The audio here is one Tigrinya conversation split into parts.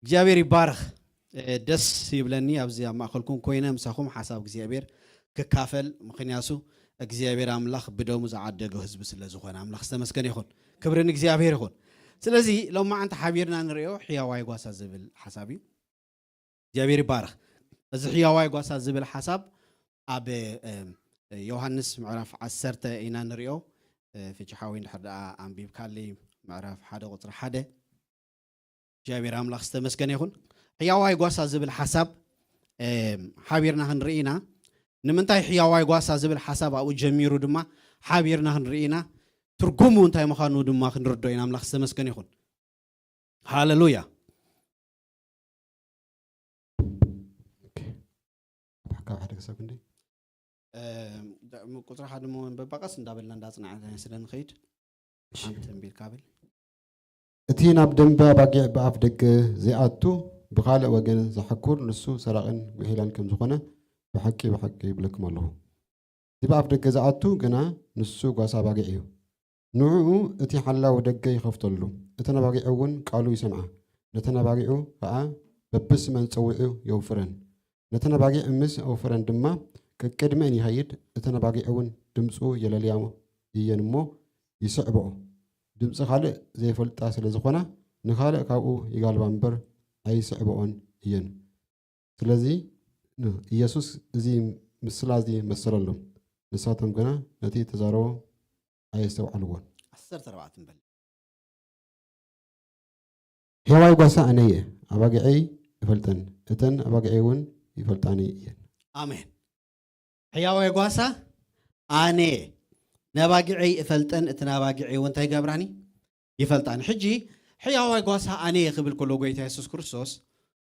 እግዚኣብሔር ይባረኽ። ደስ ይብለኒ ኣብዚ ኣብ ማእኸልኩም ኮይነ ምሳኹም ሓሳብ እግዚኣብሔር ክካፈል። ምኽንያቱ እግዚኣብሔር ኣምላኽ ብደሙ ዝዓደገ ህዝቢ ስለ ዝኾነ ኣምላኽ ዝተመስገነ ይኹን። ክብሪ ንእግዚኣብሔር ይኹን። ስለዚ ሎማዓንቲ ሓቢርና ንሪኦ ሕያዋይ ጓሳ ዝብል ሓሳብ እዩ። እግዚኣብሔር ይባረኽ። እዚ ሕያዋይ ጓሳ ዝብል ሓሳብ ኣብ ዮሃንስ ምዕራፍ ዓሰርተ ኢና ንሪኦ። ፍቺ ሓዊ እንድሕር ደኣ ኣንቢብካለይ ምዕራፍ ሓደ ቁፅሪ ሓደ እግዚኣብሔር ኣምላኽ ዝተመስገነ ይኹን። ሕያዋይ ጓሳ ዝብል ሓሳብ ሓቢርና ክንርኢ ኢና። ንምንታይ ሕያዋይ ጓሳ ዝብል ሓሳብ ኣብኡ ጀሚሩ ድማ ሓቢርና ክንርኢ ኢና። ትርጉሙ እንታይ ምዃኑ ድማ ክንርዶ ኢና። ኣምላኽ ዝተመስገነ ይኹን። ሃለሉያ። ካብ ሓደ ክሳብ ክንደይ ቁፅሪ ሓደ መንበባ ቀስ እንዳበልና እንዳፅናዕና ስለ ንኸይድ ኣንተ እንቢልካ ብል። እቲ ናብ ደንበ ኣባጊዕ ብኣፍ ደገ ዘይኣቱ ብኻልእ ወገን ዝሓኩር ንሱ ሰራቕን ጉሒላን ከም ዝኾነ ብሓቂ ብሓቂ ይብለኩም ኣለኹ። እቲ ብኣፍ ደገ ዝኣቱ ግና ንሱ ጓሳ ኣባጊዕ እዩ። ንዕኡ እቲ ሓላው ደገ ይኸፍተሉ፣ እተን ኣባጊዕ እውን ቃሉ ይሰምዓ፣ ነተን ኣባጊዑ ኸዓ በብስመን ጸዊዑ የውፍረን። ነተን ኣባጊዕ ምስ ኣውፈረን ድማ ቀቅድመን ይኸይድ፣ እተን ኣባጊዕ እውን ድምፁ የለልያ እየን እሞ ይስዕብኦ። ድምፂ ካልእ ዘይፈልጣ ስለ ዝኾና ንኻልእ ካብኡ ይጋልባ እምበር ኣይስዕብኦን እየን። ስለዚ ኢየሱስ እዚ ምስላ እዚ መሰለሎም፣ ንሳቶም ግና ነቲ ተዛረቦ ኣየስተውዓልዎን። ዓሰርተ ኣርባዕተ በል። ሕያዋይ ጓሳ ኣነ እየ፣ ኣባጊዐይ እፈልጠን፣ እተን ኣባጊዐይ እውን ይፈልጣኒ እየን። ኣሜን። ሕያዋይ ጓሳ ኣነ እየ፣ ነባጊዐይ እፈልጠን፣ እተን ኣባጊዐይ እውን እንታይ ይገብራኒ? ይፈልጣኒ። ሕጂ ሕያዋይ ጓሳ ኣነ እየ ክብል ከሎ ጎይታ የሱስ ክርስቶስ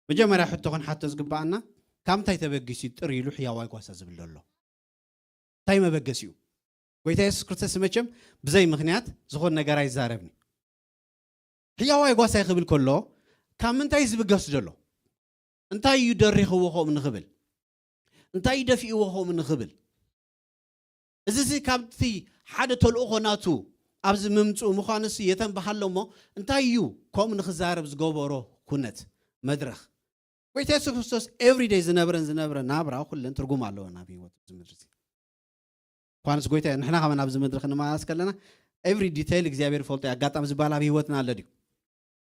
መጀመርያ ሕቶ ክንሓቶ ዝግባኣና ካብ ምንታይ ተበጊሱ ጥር ኢሉ ሕያዋይ ጓሳ ዝብል ዘሎ? እንታይ መበገሲኡ? ጎይታ የሱስ ክርስቶስ መቸም ብዘይ ምኽንያት ዝኾን ነገር ኣይዛረብኒ። ሕያዋይ ጓሳይ ክብል ከሎ ካብ ምንታይ ዝብገስ ዘሎ? እንታይ እዩ ደሪኽዎ ከምኡ ንኽብል? እንታይ እዩ ደፊእዎ ከምኡ ንኽብል? እዚ ሲ ካብቲ ሓደ ተልእኾ ናቱ ኣብዚ ምምፅኡ ምዃኑ ሲ የተንብሃሎ እሞ እንታይ እዩ ከምኡ ንኽዛረብ ዝገበሮ ኩነት መድረኽ? ጎይታ የሱስ ክርስቶስ ኤቭሪደይ ዝነብረን ዝነብረ ናብራ ኩለን ትርጉም ኣለወን ኣብ ህይወት እዚ ምድሪ እዚ። ኳንስ ጎይታ ንሕና ከመን ኣብዚ ምድሪ ክንመላለስ ከለና ኤቭሪ ዲቴይል እግዚኣብሔር ይፈልጦ እዩ። ኣጋጣሚ ዝበሃል ኣብ ህይወትና ኣሎ ድዩ?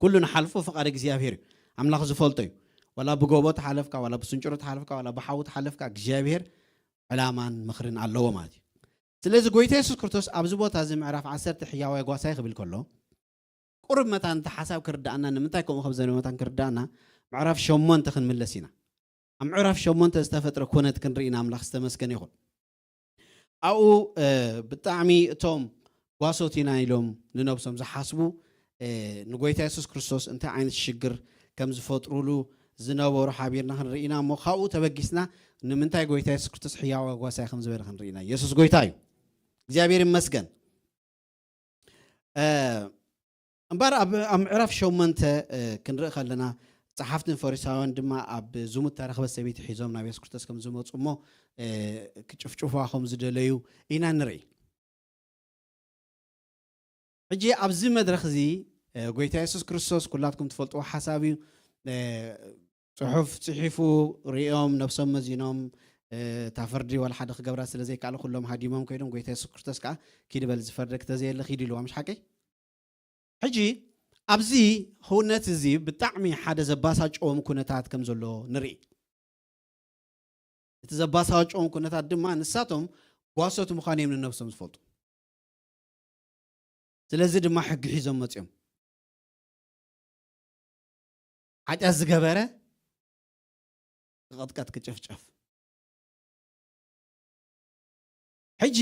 ኩሉ ንሓልፎ ፍቓድ እግዚኣብሔር እዩ። ኣምላኽ ዝፈልጦ እዩ። ዋላ ብጎቦ ተሓለፍካ ዋላ ብስንጭሮ ተሓለፍካ ዋላ ብሓዊ ተሓለፍካ እግዚኣብሔር ዕላማን ምኽርን ኣለዎ ማለት እዩ። ስለዚ ጎይታ የሱስ ክርስቶስ ኣብዚ ቦታ እዚ ምዕራፍ ዓሰርተ ሕያዋይ ጓሳይ ክብል ከሎ ቁሩብ መታን እቲ ሓሳብ ክርዳእና ንምንታይ ከምኡ ከም ዘለ መታን ክርዳእና ምዕራፍ ሸሞንተ ክንምለስ ኢና። ኣብ ምዕራፍ ሸሞንተ ዝተፈጥረ ኩነት ክንርኢ ንኣምላኽ ዝተመስገነ ይኹን። ኣብኡ ብጣዕሚ እቶም ጓሶት ኢና ኢሎም ንነብሶም ዝሓስቡ ንጎይታ የሱስ ክርስቶስ እንታይ ዓይነት ሽግር ከም ዝፈጥሩሉ ዝነበሩ ሓቢርና ክንርኢ ኢና እሞ ካብኡ ተበጊስና ንምንታይ ጎይታ የሱስ ክርስቶስ ሕያዋ ጓሳይ ከም ዝበለ ክንርኢ ኢና። የሱስ ጎይታ እዩ። እግዚኣብሔር ይመስገን። እምበር ኣብ ምዕራፍ ሸሞንተ ክንርኢ ከለና ጸሓፍትን ፈሪሳውያን ድማ ኣብ ዝሙት ተረኽበ ሰበይቲ ሒዞም ናብ የሱስ ክርስቶስ ከም ዝመፁ እሞ ክጭፍጭፉዋ ከም ዝደለዩ ኢና ንርኢ። ሕጂ ኣብዚ መድረኽ እዚ ጎይታ የሱስ ክርስቶስ ኩላትኩም ትፈልጥዎ ሓሳብ እዩ። ፅሑፍ ፅሒፉ ሪኦም ነብሶም መዚኖም እታ ፍርዲ ዋላ ሓደ ክገብራ ስለ ዘይከኣለ ኩሎም ሃዲሞም ኮይኖም ጎይታ የሱስ ክርስቶስ ከዓ ኪድ በል ዝፈርደክ ተዘየለ ኪድ ኢልዋ። ምሽ ሓቀይ? ሕጂ ኣብዚ ህውነት እዚ ብጣዕሚ ሓደ ዘባሳጨዎም ኩነታት ከም ዘሎ ንርኢ። እቲ ዘባሳጨዎም ኩነታት ድማ ንሳቶም ጓሶት ምዃን እዮም ንነብሶም ዝፈልጡ። ስለዚ ድማ ሕጊ ሒዞም መፅኦም። ሓጢኣት ዝገበረ ክቐጥቀጥ ክጭፍጨፍ። ሕጂ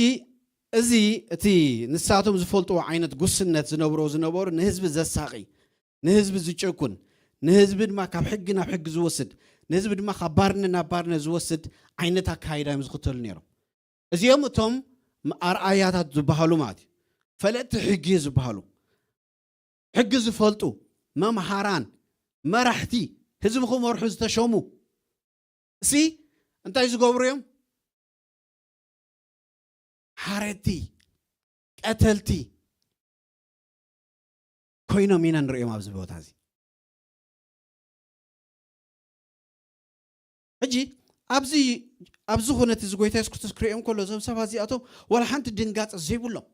እዚ እቲ ንሳቶም ዝፈልጥዎ ዓይነት ጉስነት ዝነብሮ ዝነበሩ ንህዝቢ ዘሳቒ፣ ንህዝቢ ዝጭኩን፣ ንህዝቢ ድማ ካብ ሕጊ ናብ ሕጊ ዝወስድ፣ ንህዝቢ ድማ ካብ ባርነት ናብ ባርነት ዝወስድ ዓይነት ኣካይዳ እዮም ዝኽተሉ ነይሮም። እዚኦም እቶም ኣርኣያታት ዝበሃሉ ማለት እዩ። ፈለጥቲ ሕጊ ዝበሃሉ፣ ሕጊ ዝፈልጡ፣ መምሃራን፣ መራሕቲ፣ ህዝቢ ክመርሑ ዝተሸሙ እሲ እንታይ ዝገብሩ እዮም? ሓረድቲ፣ ቀተልቲ ኮይኖም ኢና ንሪኦም ኣብዚ ቦታ እዚ። ሕጂ ኣብዚ ኣብዚ ኩነት እዚ ጎይታ የሱስ ክርስቶስ ክርእዮም ከሎ፣ እዞም ሰባት እዚኣቶም ዋላ ሓንቲ ድንጋጸ ዘይብሎም፣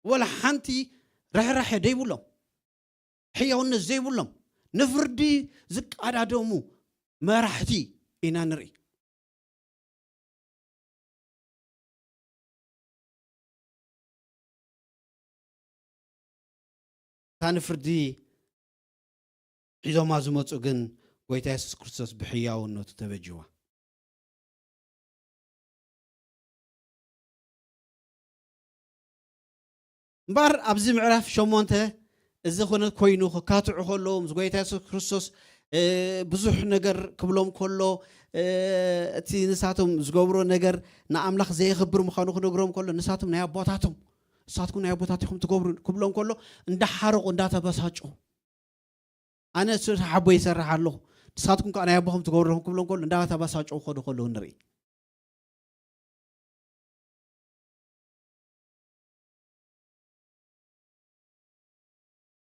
ዋላ ሓንቲ ርሕራሐ ዘይብሎም፣ ሕያውነት ዘይብሎም፣ ንፍርዲ ዝቃዳደሙ መራሕቲ ኢና ንርኢ። እታ ንፍርዲ ሒዞማ ዝመጹ ግን ጎይታ የሱስ ክርስቶስ ብሕያውነቱ ተበጅዋ። እምበኣር ኣብዚ ምዕራፍ ሸሞንተ እዚ ኩነት ኮይኑ ክካትዑ ከለዉ ምስ ጎይታ የሱስ ክርስቶስ፣ እ፣ ብዙሕ ነገር ክብሎም ከሎ፣ እ፣ እቲ ንሳቶም ዝገብሮ ነገር ንኣምላኽ ዘየኽብር ምዃኑ ክነግሮም ከሎ፣ ንሳቶም ናይ ኣቦታቶም፣ ንሳትኩም ናይ ኣቦታት ኢኹም ትገብሩ ክብሎም ከሎ፣ እንዳሓረቑ፣ እንዳተበሳጩ፣ ኣነ ስራሕ ኣቦይ ይሰርሕ ኣለኹ፣ ንሳትኩም ከኣ ናይ ኣቦኹም ትገብሩ ኣለኹም ክብሎም ከሎ፣ እንዳተበሳጨው ክኸዱ ከለዉ ንርኢ።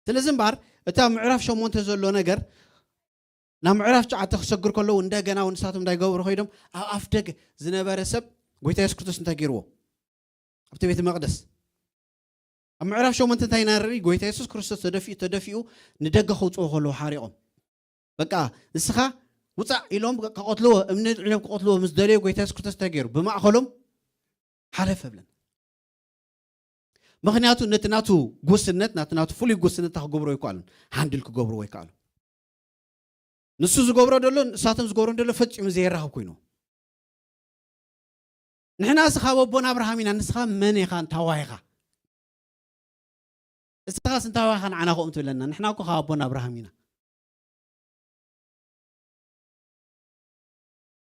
ስለዚ እምበኣር፣ እቲ ኣብ ምዕራፍ ሸሞንተ ዘሎ ነገር ናብ ምዕራፍ ትሽዓተ ክሰግር ከለዉ፣ እንደገና እውን ንሳቶም እንታይ ይገብሩ ከይዶም፣ ኣብ ኣፍ ደገ ዝነበረ ሰብ ጎይታ የሱስ ክርስቶስ እንታይ ገይርዎ? ኣብቲ ቤተ መቕደስ ኣብ ምዕራፍ ሸሞንተ እንታይ ኢና ንርኢ? ጎይታ የሱስ ክርስቶስ ተደፊኡ፣ ተደፊኡ ንደገ ከውፅኦ ከለዉ ሓሪቖም። በቃ ንስኻ ውፃእ ኢሎም ክቐትልዎ፣ እምኒ ኣልዒሎም ክቐትልዎ ምስ ደለዩ ጎይታ የሱስ ክርስቶስ እንታይ ገይሩ? ብማእኸሎም ሓለፈ ብለን። ምኽንያቱ ነቲ ናቱ ጉስነት፣ ናቲ ናቱ ፍሉይ ጉስነት እንታይ ክገብሮ ኣይከኣሉን? ሃንድል ክገብርዎ ኣይከኣሉን። ንሱ ዝገብሮ ደሎ፣ ንሳቶም ዝገብሮ ደሎ ፈጺሙ ዘይራኸብ ኮይኑ። ንሕና እስኻ ኣቦና ኣብርሃም ኢና፣ ንስኻ መን ኢኻ? እንታዋይ ኢኻ? እስኻስ እንታዋይ ኢኻ ንዓና ከምኡ ትብለና? ንሕና እኮ ካብ ኣቦና ኣብርሃም ኢና።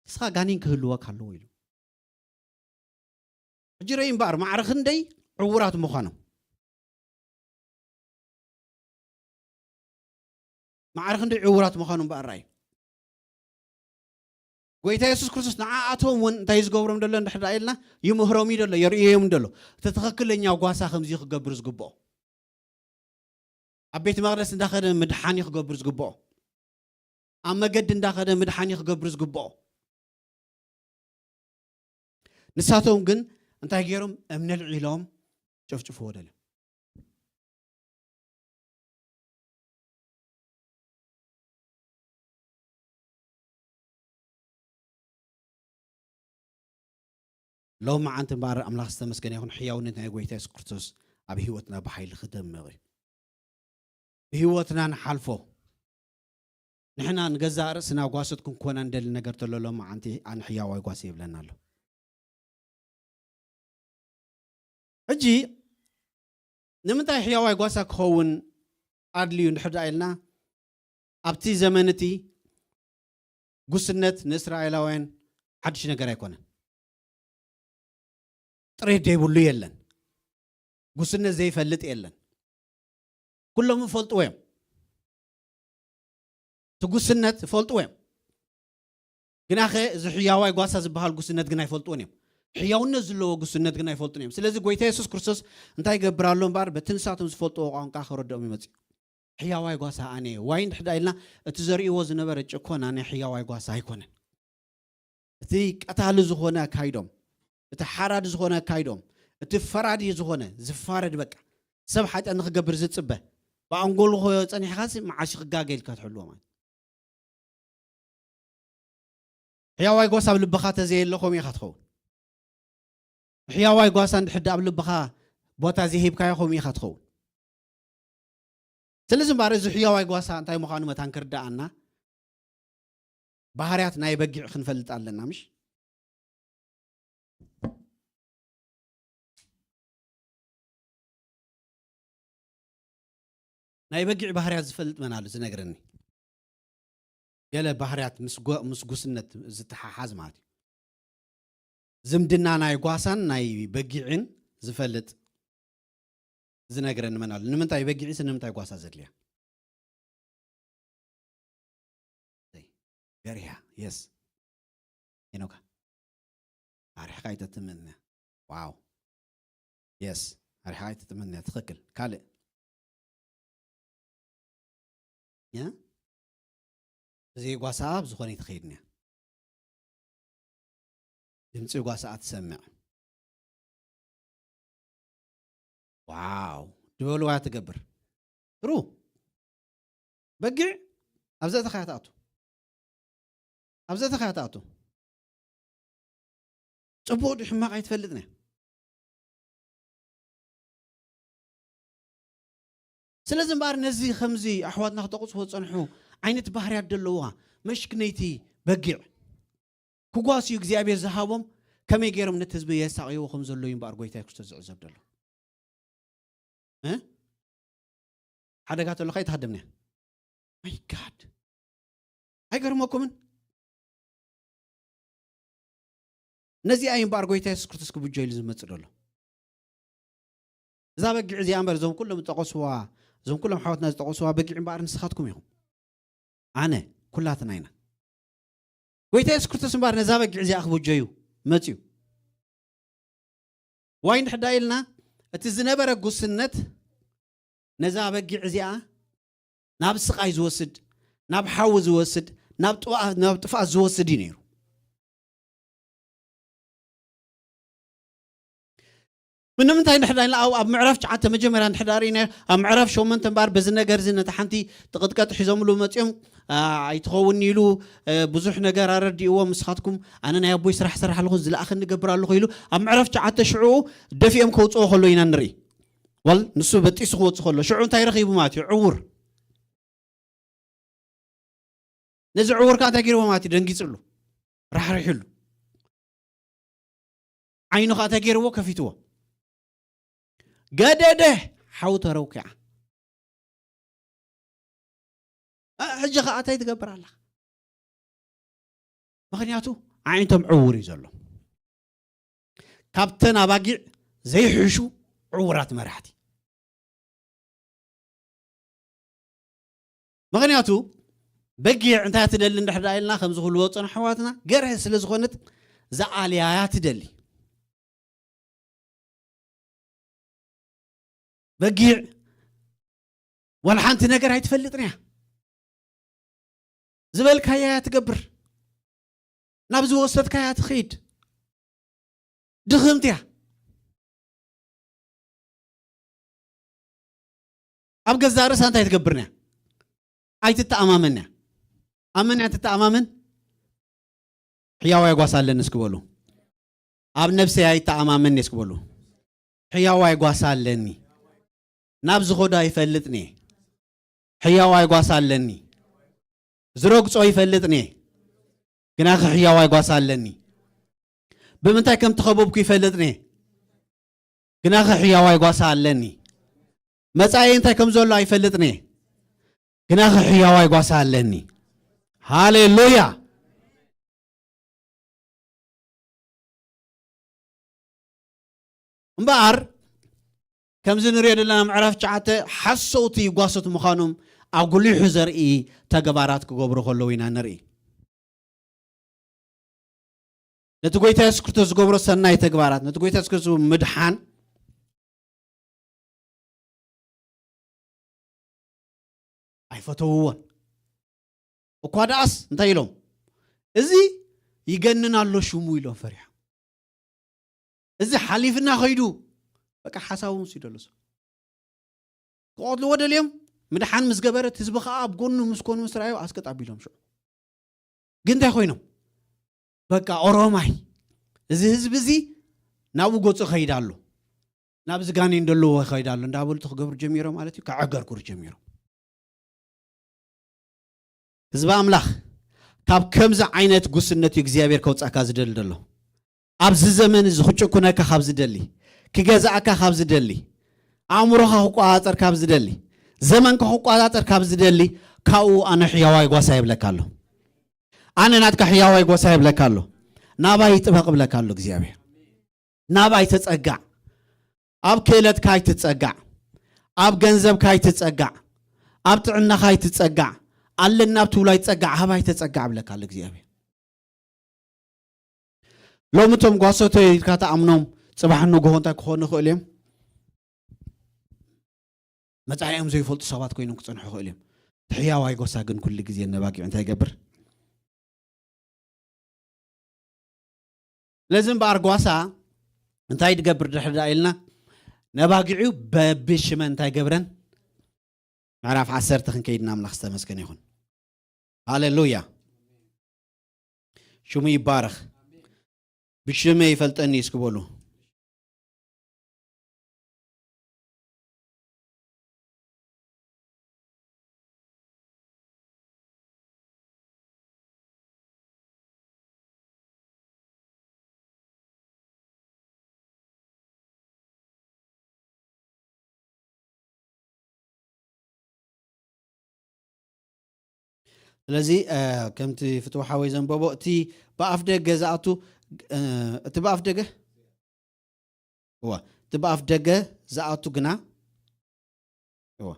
እስኻ ጋኔን ክህልወካ ኣለዎ ኢሉ። ሕጂ ረይ እምበኣር ማዕረ ክንደይ ዕዉራት ምዃኖም። ማዕረ ክንደይ ዕዉራት ምዃኑ እምበኣር ረኣዩ። ጎይታ የሱስ ክርስቶስ ንዓኣቶም እውን እንታይ እዩ ዝገብሮም ደሎ እንድሕር ደኣ ኢልና፣ ይምህሮም እዩ ደሎ፣ የርእዮም ደሎ። እቲ ትኽክለኛ ጓሳ ከምዚ ክገብር ዝግብኦ። ኣብ ቤት መቕደስ እንዳኸደ ምድሓን እዩ ክገብር ዝግብኦ። ኣብ መገዲ እንዳኸደ ምድሓን እዩ ክገብር ዝግብኦ። ንሳቶም ግን እንታይ ገይሮም? እምኒ ኣልዒሎም ጨፍጭፍዎ ደለ። ሎም መዓንቲ እምበኣር ኣምላኽ ዝተመስገነ ይኹን፣ ሕያውነት ናይ ጎይታ የሱስ ክርስቶስ ኣብ ህይወትና ብሓይሊ ክደምቕ እዩ። ብህይወትና ንሓልፎ ንሕና ንገዛእ ርእስና ጓሶት ክንኮና እንደሊ ነገር ተሎ ሎም መዓንቲ ኣነ ሕያዋይ ጓስ ይብለና ኣሎ። ሕጂ ንምንታይ ሕያዋይ ጓሳ ክኸውን ኣድልዩ እንድሕር ደኣ ኢልና፣ ኣብቲ ዘመን እቲ ጉስነት ንእስራኤላውያን ሓድሽ ነገር ኣይኮነን። ጥሬት ዘይብሉ የለን። ጉስነት ዘይፈልጥ የለን። ኩሎም ይፈልጥዎ እዮም። እቲ ጉስነት ይፈልጥዎ እዮም። ግናኸ እዚ ሕያዋይ ጓሳ ዝበሃል ጉስነት ግን ኣይፈልጥዎን እዮም። ሕያውነት ዘለዎ ጉስነት ግን ኣይፈልጡን እዮም። ስለዚ ጎይታ የሱስ ክርስቶስ እንታይ ይገብር ኣሎ እምበኣር፣ በቲ ንሳቶም ዝፈልጥዎ ቋንቋ ከረድኦም ይመጽእ። ሕያዋይ ጓሳ ኣነ እየ። ዋይ እንድሕር ደኣ ኢልና፣ እቲ ዘርእይዎ ዝነበረ ጭኮና ናይ ሕያዋይ ጓሳ ኣይኮነን። እቲ ቀታሊ ዝኾነ ኣካይዶም፣ እቲ ሓራዲ ዝኾነ ኣካይዶም፣ እቲ ፈራዲ ዝኾነ ዝፋረድ፣ በቃ ሰብ ሓጢኣት ንኽገብር ዝጽበ፣ ብኣንጎሉ ጸኒሕካሲ መዓሽ ክጋገ ኢልካ ትሕልዎ ማለት። ሕያዋይ ጓሳ ኣብ ልብኻ ተዘየለ ከምኡ ኢኻ ትኸውን። ሕያዋይ ጓሳ እንድሕር ደኣ ኣብ ልብኻ ቦታ ዘይሂብካዮ ከምኡ ኢኻ ትኸውን። ስለዚ እምበኣር እዚ ሕያዋይ ጓሳ እንታይ ምዃኑ መታን ክርድኣና ባህርያት ናይ በጊዕ ክንፈልጥ ኣለና፣ ምሽ? ናይ በጊዕ ባህርያት ዝፈልጥ መን ኣሎ ዝነግረኒ? ገለ ባህርያት ምስ ጎ-፣ ምስ ጉስነት ዝተሓሓዝ ማለት እዩ። ዝምድና ናይ ጓሳን ናይ በጊዕን ዝፈልጥ ዝነግረኒ መን ኣሎ? ንምንታይ በጊዕስ ንምንታይ ጓሳ ዘድልያ? ገሪሃ፣ የስ። ሄኖካ፣ ኣርሒኻ ኣይተጥምንያ። ዋው። የስ፣ ኣርሒኻ ኣይተጥምንያ። ትኽክል። ካልእ? ያ? ብዘይ ጓሳኣ ኣብ ዝኾነ ኣይትኸይድን እያ። ድምፂ ጓሳኣ ትሰምዕ። ዋው፣ ድበልዋ ትገብር። ሩ በጊዕ ኣብ ዘእተኻያ ትኣቱ። ኣብ ዘእተኻያ ትኣቱ። ጽቡቕ ድዩ ሕማቕ ኣይትፈልጥን እያ። ስለዚ እምበኣር ነዚ ከምዚ ኣሕዋትና ክጠቕስዎ ዝጸንሑ ዓይነት ባህርያት ዘለዋ መሽክነይቲ በጊዕ ክጓስዩ እግዚኣብሔር ዝሃቦም ከመይ ገይሮም ነቲ ህዝቢ የሳቕይዎ ከም ዘለዉ እዩ እምበኣር ጎይታ ክርስቶስ ዝዕዘብ ዘሎ። እ? ሓደጋ ተሎ ከይተሃደምና። ማይ ጋድ፣ ኣይገርመኩምን? ነዚኣ እዩ እምበኣር ጎይታ የሱስ ክርስቶስ ክብጆ ኢሉ ዝመጽእ ዘሎ። እዛ በጊዕ እዚኣ እምበር እዞም ኩሎም ዝጠቐስዋ፣ እዞም ኩሎም ሓወትና ዝጠቐስዋ በጊዕ እምበኣር ንስኻትኩም ኢኹም። ኣነ፣ ኩላትና ኢና። ጎይታ የሱስ ክርስቶስ እምበኣር ነዛ በጊዕ እዚኣ ክብጆ እዩ መጽዩ። ዋይ እንድሕር ዳ ኢልና፣ እቲ ዝነበረ ጉስነት ነዛ በጊዕ እዚኣ ናብ ስቓይ ዝወስድ፣ ናብ ሓዊ ዝወስድ፣ ናብ ጥዋ-፣ ናብ ጥፍኣት ዝወስድ እዩ ነይሩ። ምንምንታይ እንድሕር ዳ ኢልና፣ ኣብ፣ ኣብ ምዕራፍ ትሽዓተ መጀመርያ እንድሕር ዳ ርኢና፣ ኣብ ምዕራፍ ሸሞንተ እምበኣር በዚ ነገር እዚ ነታ ሓንቲ ጥቕጥቀጥ ሒዞምሉ መጺኦም፣ ኣ፣ ኣይትኸውን ኢሉ፣ እ፣ ብዙሕ ነገር ኣረዲእዎም። ንስኻትኩም ኣነ ናይ ኣቦይ ስራሕ ሰራሕ ኣለኹ፣ ዝለኣኸኒ እገብር ኣለኹ ኢሉ ኣብ ምዕራፍ ትሽዓተ ሽዑኡ ደፊኦም ከውጽኦ ከሎ ኢና ንርኢ። ዋል ንሱ በጢሱ ክወጽእ ከሎ ሽዑ እንታይ ረኺቡ ማለት እዩ? ዕውር። ነዚ ዕውር ከኣ እንታይ ገይርዎ ማለት እዩ? ደንጊጽሉ፣ ራሕሪሕሉ። ዓይኑ ከኣ እንታይ ገይርዎ? ከፊትዎ። ገደደ፣ ሓው ተረውኪዓ። እ፣ ሕጂ ከኣ እንታይ ትገብር ኣለኻ? ምኽንያቱ ኣዒንቶም ዕውር እዩ ዘሎ። ካብተን ኣባጊዕ ዘይሕሹ ዕውራት መራሕቲ። ምኽንያቱ በጊዕ እንታይ ትደሊ እንድሕር ደኣ ኢልና፣ ከምዚ ክብልዎ ዝጸንሑ ኣሕዋትና፣ ገርሀ ስለ ዝኾነት ዝኣልያ እያ ትደሊ። በጊዕ ዋላ ሓንቲ ነገር ኣይትፈልጥን እያ። ዝበልካያ እያ ትገብር። ናብ ዝወሰድካያ ትኸይድ። ድኽምቲ እያ። ኣብ ገዛእ ርእሳ እንታይ ትገብር እያ? ኣይትተኣማመን እያ። ኣብ መን እያ ትተኣማመን? ሕያዋይ ጓሳ ኣለኒ እስኪ በሉ። ኣብ ነብሰይ ኣይተኣማመን እስኪ በሉ። ሕያዋይ ጓሳ ኣለኒ። ናብ ዝኸዶ ኣይፈልጥን እየ። ሕያዋይ ጓሳ ኣለኒ። ዝረግጾ ይፈልጥን እየ። ግናኸ ሕያዋይ ጓሳ ኣለኒ። ብምንታይ ከም ተኸበብኩ ይፈልጥን እየ። ግናኸ ሕያዋይ ጓሳ ኣለኒ። መጻኢ እንታይ ከም ዘሎ ኣይፈልጥን እየ። ግናኸ ሕያዋይ ጓሳ ኣለኒ። ሃሌሉያ። እምበኣር ከምዚ ንሪኦ ዘለና ምዕራፍ ትሽዓተ ሓሰውቲ ጓሶት ምዃኖም ኣጉሊሑ ዘርኢ ተግባራት ክገብሩ ከለዉ ኢና ንርኢ። ነቲ ጎይታ የሱስ ክርስቶስ ዝገብሮ ሰናይ ተግባራት፣ ነቲ ጎይታ የሱስ ክርስቶስ ምድሓን ኣይፈተውዎን። እኳ ደኣስ እንታይ ኢሎም? "እዚ ይገንን ኣሎ ሽሙ" ኢሎም ፈሪሖም። "እዚ ሓሊፍና ኸይዱ" በቃ ሓሳቦም ወሲዱ ኣሎ ሰብ። ክቐትልዎ ደልዮም፣ ምድሓን ምስ ገበረ፣ እቲ ህዝቢ ኸዓ ኣብ ጎኑ ምስ ኮኑ ምስ ረኣዩ ኣስቀጥ ኣቢሎም ሽዑ። ግን እንታይ ኮይኖም? በቃ ኦሮማይ፣ እዚ ህዝቢ እዚ ናብኡ ገጹ ይኸይድ ኣሎ፣ ናብዚ ጋኔን ዘለዎ ይኸይድ ኣሎ እንዳበሉ ክገብሩ ጀሚሮም ማለት እዩ፣ ከዐገርኩሩ ጀሚሮም። ህዝቢ ኣምላኽ፣ ካብ ከምዚ ዓይነት ጉስነት እዩ እግዚኣብሔር ከውጻእካ ዝደሊ ዘሎ። ኣብዚ ዘመን እዚ ክጭኩነካ ካብ ዝደሊ፣ ክገዝኣካ ካብ ዝደሊ፣ ኣእምሮኻ ክቆጻጸር ካብ ዝደሊ፣ ዘመንካ ክቆጻጸር ካብ ዝደሊ፣ ካብኡ ኣነ ሕያዋይ ጓሳ ይብለካ ኣሎ። ኣነ ናትካ ሕያዋይ ጓሳ ይብለካ ኣሎ። ናባይ ጥበቕ ይብለካ ኣሎ እግዚኣብሔር። ናባይ ተጸጋዕ። ኣብ ክእለትካ ኣይትጸጋዕ። ኣብ ገንዘብካ ኣይትጸጋዕ። ኣብ ጥዕናኻ ኣይትጸጋዕ። ኣለና ኣብ ትብሎ ኣይትጸጋዕ። ኣባይ ተጸጋዕ ይብለካ ኣሎ እግዚኣብሔር። ሎሚ እቶም ጓሶተይ ኢልካ ትኣምኖም ጽባሕ ንግሆ እንታይ ክኾኑ ይኽእሉ እዮም? መጻኢኦም ዘይፈልጡ ሰባት ኮይኖም ክጸንሑ ይኽእሉ እዮም። እቲ ሕያዋይ ጓሳ ግን ኩሉ ግዜ ነባጊዕ እንታይ ይገብር? ስለዚ እምበኣር ጓሳ እንታይ ትገብር ድሕር ዳ ኢልና፣ ነባጊዑ በብሽመ እንታይ ገብረን? ምዕራፍ ዓሰርተ ክንከይድና ኣምላኽ ዝተመስገነ ይኹን። ሃሌሉያ፣ ሽሙ ይባረኽ። ብሽመ ይፈልጠኒ እስኪ በሉ። ስለዚ ከምቲ ፍትዊ ሓወይ ዘንበቦ፣ እቲ ብኣፍ ደገ ዝኣቱ እቲ ብኣፍ ደገ እዋ እቲ ብኣፍ ደገ ዝኣቱ ግና እዋ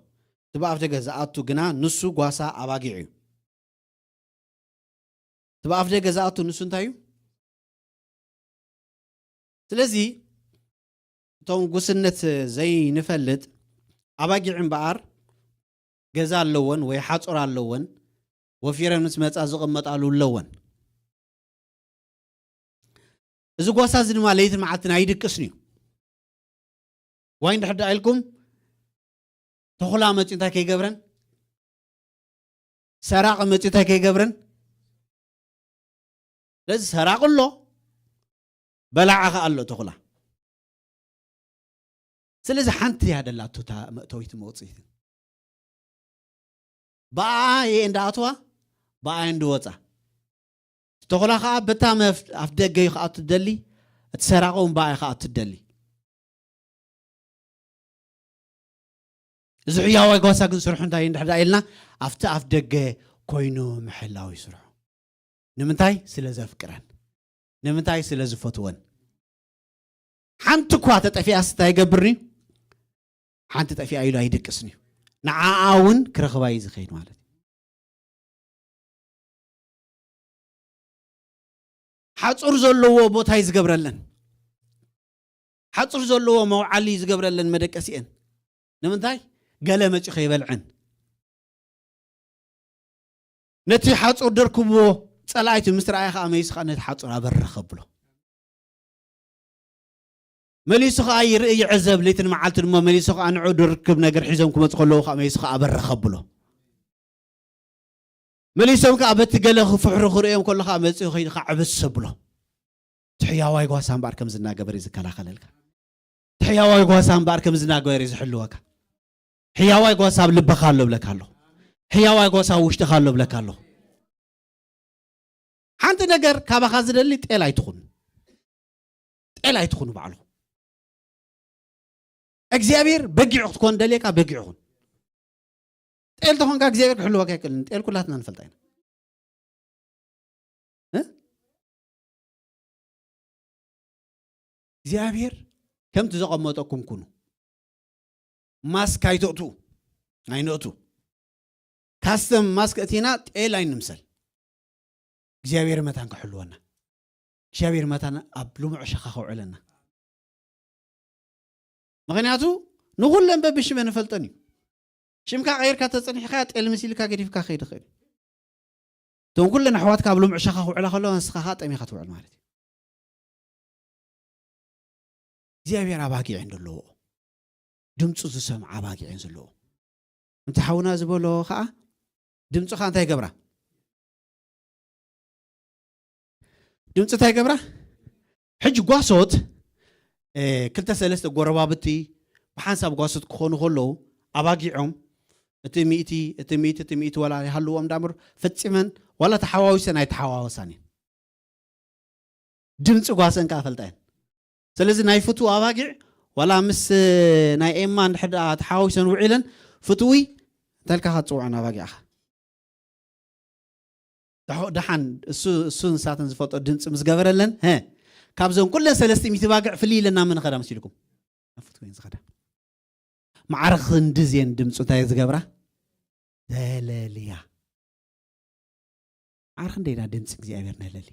እቲ ብኣፍ ደገ ዝኣቱ ግና ንሱ ጓሳ ኣባጊዕ እዩ። እቲ ብኣፍ ደገ ዝኣቱ ንሱ እንታይ እዩ? ስለዚ እቶም ጉስነት ዘይንፈልጥ ኣባጊዕ እምበኣር ገዛ ኣለወን ወይ ሓጹር ኣለወን፣ ወፊረን ምስ መጻ ዝቕመጣሉ ኣለወን። እዚ ጓሳ እዚ ድማ ለይትን መዓልትን ኣይድቅስን እዩ። ዋይ እንድሕር ደኣ ኢልኩም፣ ተኹላ መጺኡ እንታይ ከይገብረን? ሰራቒ መጺኡ እንታይ ከይገብረን? ስለዚ ሰራቒ ኣሎ፣ በላዓ ኸኣ ኣሎ ተኹላ። ስለዚ ሓንቲ እያ ደላቶ እታ መእተዊት መውፅኢትን። ብኣኣ እየ እንዳኣትዋ፣ ብኣኣ እየ እንድወፃ። እቲ ተኹላ ኸዓ በታ መፍ-፣ ኣፍ ደገ እዩ ክኣቱ ትደሊ፣ እቲ ሰራቒ እውን ብኣኣ እዩ ክኣቱ ትደሊ። እዚ ሕያዋይ ጓሳ ግን ስርሑ እንታይ እንድሕር ደኣ ኢልና፣ ኣብቲ ኣፍ ደገ ኮይኑ ምሕላው እዩ ስርሑ። ንምንታይ? ስለ ዘፍቅረን። ንምንታይ? ስለ ዝፈትወን። ሓንቲ እኳ ተጠፊኣስ እንታይ ይገብርኒ? ሓንቲ ጠፊኣ ኢሉ ኣይድቅስን እዩ። ንዓኣ እውን ክረኽባ እዩ ዝኸይድ ማለት እዩ። ሓጹር ዘለዎ ቦታ እዩ ዝገብረለን። ሓጹር ዘለዎ መውዓሊ እዩ ዝገብረለን መደቀሲአን። ንምንታይ? ገለ መጺኡ ከይበልዐን። ነቲ ሓጹር ደርክብዎ ጸላኢቱ ምስ ረኣየ ኸዓ መሊሱ ኸዓ ነቲ ሓጹር ኣበረ ከብሎ። መሊሱ ኸዓ ይርኢ ይዕዘብ፣ ለይትን መዓልትን እሞ መሊሱ ኸዓ ንዑ ድርክብ ነገር ሒዞም ክመጹ ከለዉ ኸዓ መሊሱ ኸዓ ኣበረ ከብሎ። መሊሶም ከኣ በቲ ገለ ክፍሕሩ ክርእዮም ከሎ ከኣ መጺኡ ከይዱ ከኣ ዕብስ ዘብሎ። እቲ ሕያዋይ ጓሳ እምበኣር ከምዚ እናገበረ እዩ ዝከላኸለልካ። እቲ ሕያዋይ ጓሳ እምበኣር ከምዚ እናገበረ እዩ ዝሕልወካ። ሕያዋይ ጓሳ ኣብ ልብኻ ኣሎ ብለካ ኣለኹ። ሕያዋይ ጓሳ ኣብ ውሽጥኻ ኣሎ ብለካ ኣለኹ። ሓንቲ ነገር ካባኻ ዝደሊ ጤል ኣይትኹን። ጤል ኣይትኹኑ ባዕልኹም። እግዚኣብሔር በጊዕ ክትኮን ደልየካ በጊዕ ኹን። ጤል ተኾንካ እግዚኣብሔር ክሕልወካ ኣይክእልን። ጤል ኩላትና ንፈልጣ ኢና። እ? እግዚኣብሔር ከምቲ ዘቐመጠኩም ኩኑ። ማስክ ኣይተእትዉ። ኣይነእቱ። ካስተም ማስክ እቲና ጤል ኣይንምሰል። እግዚኣብሔር መታን ክሕልወና። እግዚኣብሔር መታን ኣብ ልሙዕ ሸኻ ከውዕለና። ምኽንያቱ ንኹለን በብሽመ ንፈልጠን እዩ። ሽምካ ቀይርካ ተጸኒሕካ ጤል መሲልካ ገዲፍካ ከይድ ይኽእል እዩ። እቶም ኩለን ኣሕዋትካ ኣብ ልሙዕ ሸኻ ክውዕላ ከለዋ ንስኻ ኸዓ ጠሚኻ ትውዕል ማለት እዩ። እግዚኣብሔር ኣባጊዕ እንደለዎ፣ ድምፁ ዝሰምዓ ኣባጊዕ እየን ዘለዎ። እቲ ሓውና ዝበሎ ኸዓ ድምፁ ኸዓ እንታይ ይገብራ? ድምፂ እንታይ ይገብራ? ሕጂ ጓሶት፣ እ፣ ክልተ ሰለስተ ጎረባብቲ ብሓንሳብ ጓሶት ክኾኑ ከለዉ ኣባጊዖም እቲ ሚእቲ፣ እቲ ሚእቲ፣ እቲ ሚእቲ ዋላ ይሃልዎም እንዳምር ፈጺመን ዋላ ተሓዋዊሰን ኣይተሓዋወሳን እየን። ድምፂ ጓሰን ከዓ ፈልጣ እየን። ስለዚ ናይ ፍትዊ ኣባጊዕ ዋላ ምስ ናይ ኤማ እንድሕር ደኣ ተሓዋዊሰን ውዒለን ፍትዊ እንታይ ኢልካ ክትፅውዐን ኣባጊዕኻ? ደሓ-፣ ደሓን እሱ፣ እሱ ንሳተን ዝፈልጦ ድምፂ ምስ ገበረለን፣ ሀ፣ ካብዘን ኩለን ሰለስተ ሚእቲ ባግዕ ፍልይ ኢለን ናብ መን ኸዳ መሲልኩም? ናብ ፍትወይን ዝኸዳ። ማዕረ ክንድዝየን ድምፂ እንታይ ዝገብራ? ዘለልያ። ማዕረ ክንደይና ድምፂ እግዚኣብሔር ነለሊ?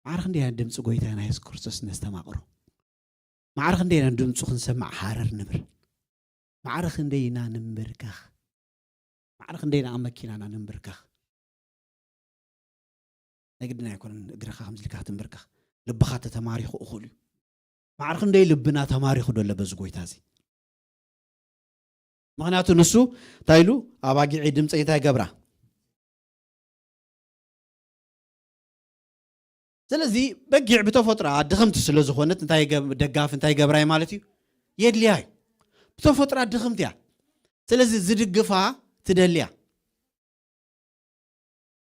ማዕረ ክንደይና ድምፂ ጎይታና የሱስ ክርስቶስ ነስተማቕሮ? ማዕረ ክንደይና ድምፁ ክንሰማዕ ሃረር ንብር? ማዕረ ክንደይና ንንበርከኽ? ማዕረ ክንደይና ኣብ መኪናና ንንበርከኽ? ናይ ግድና ኣይኮነን እግርኻ ከምዚ ኢልካ ክትንበርከኽ። ልብኻ ተተማሪኹ እኹል እዩ። ማዕረ ክንደይ ልብና ተማሪኹ ዶ ኣሎ በዚ ጎይታ እዚ? ምኽንያቱ ንሱ እንታይ ኢሉ? ኣባጊዐይ ድምፀይ እንታይ ይገብራ? ስለዚ በጊዕ ብተፈጥሮኣ ድኽምቲ ስለ ዝኾነት እንታይ ይገብ-፣ ደጋፊ እንታይ ይገብራ እዩ ማለት እዩ? የድልያ እዩ። ብተፈጥሮኣ ድኽምቲ እያ። ስለዚ ዝድግፋ ትደልያ።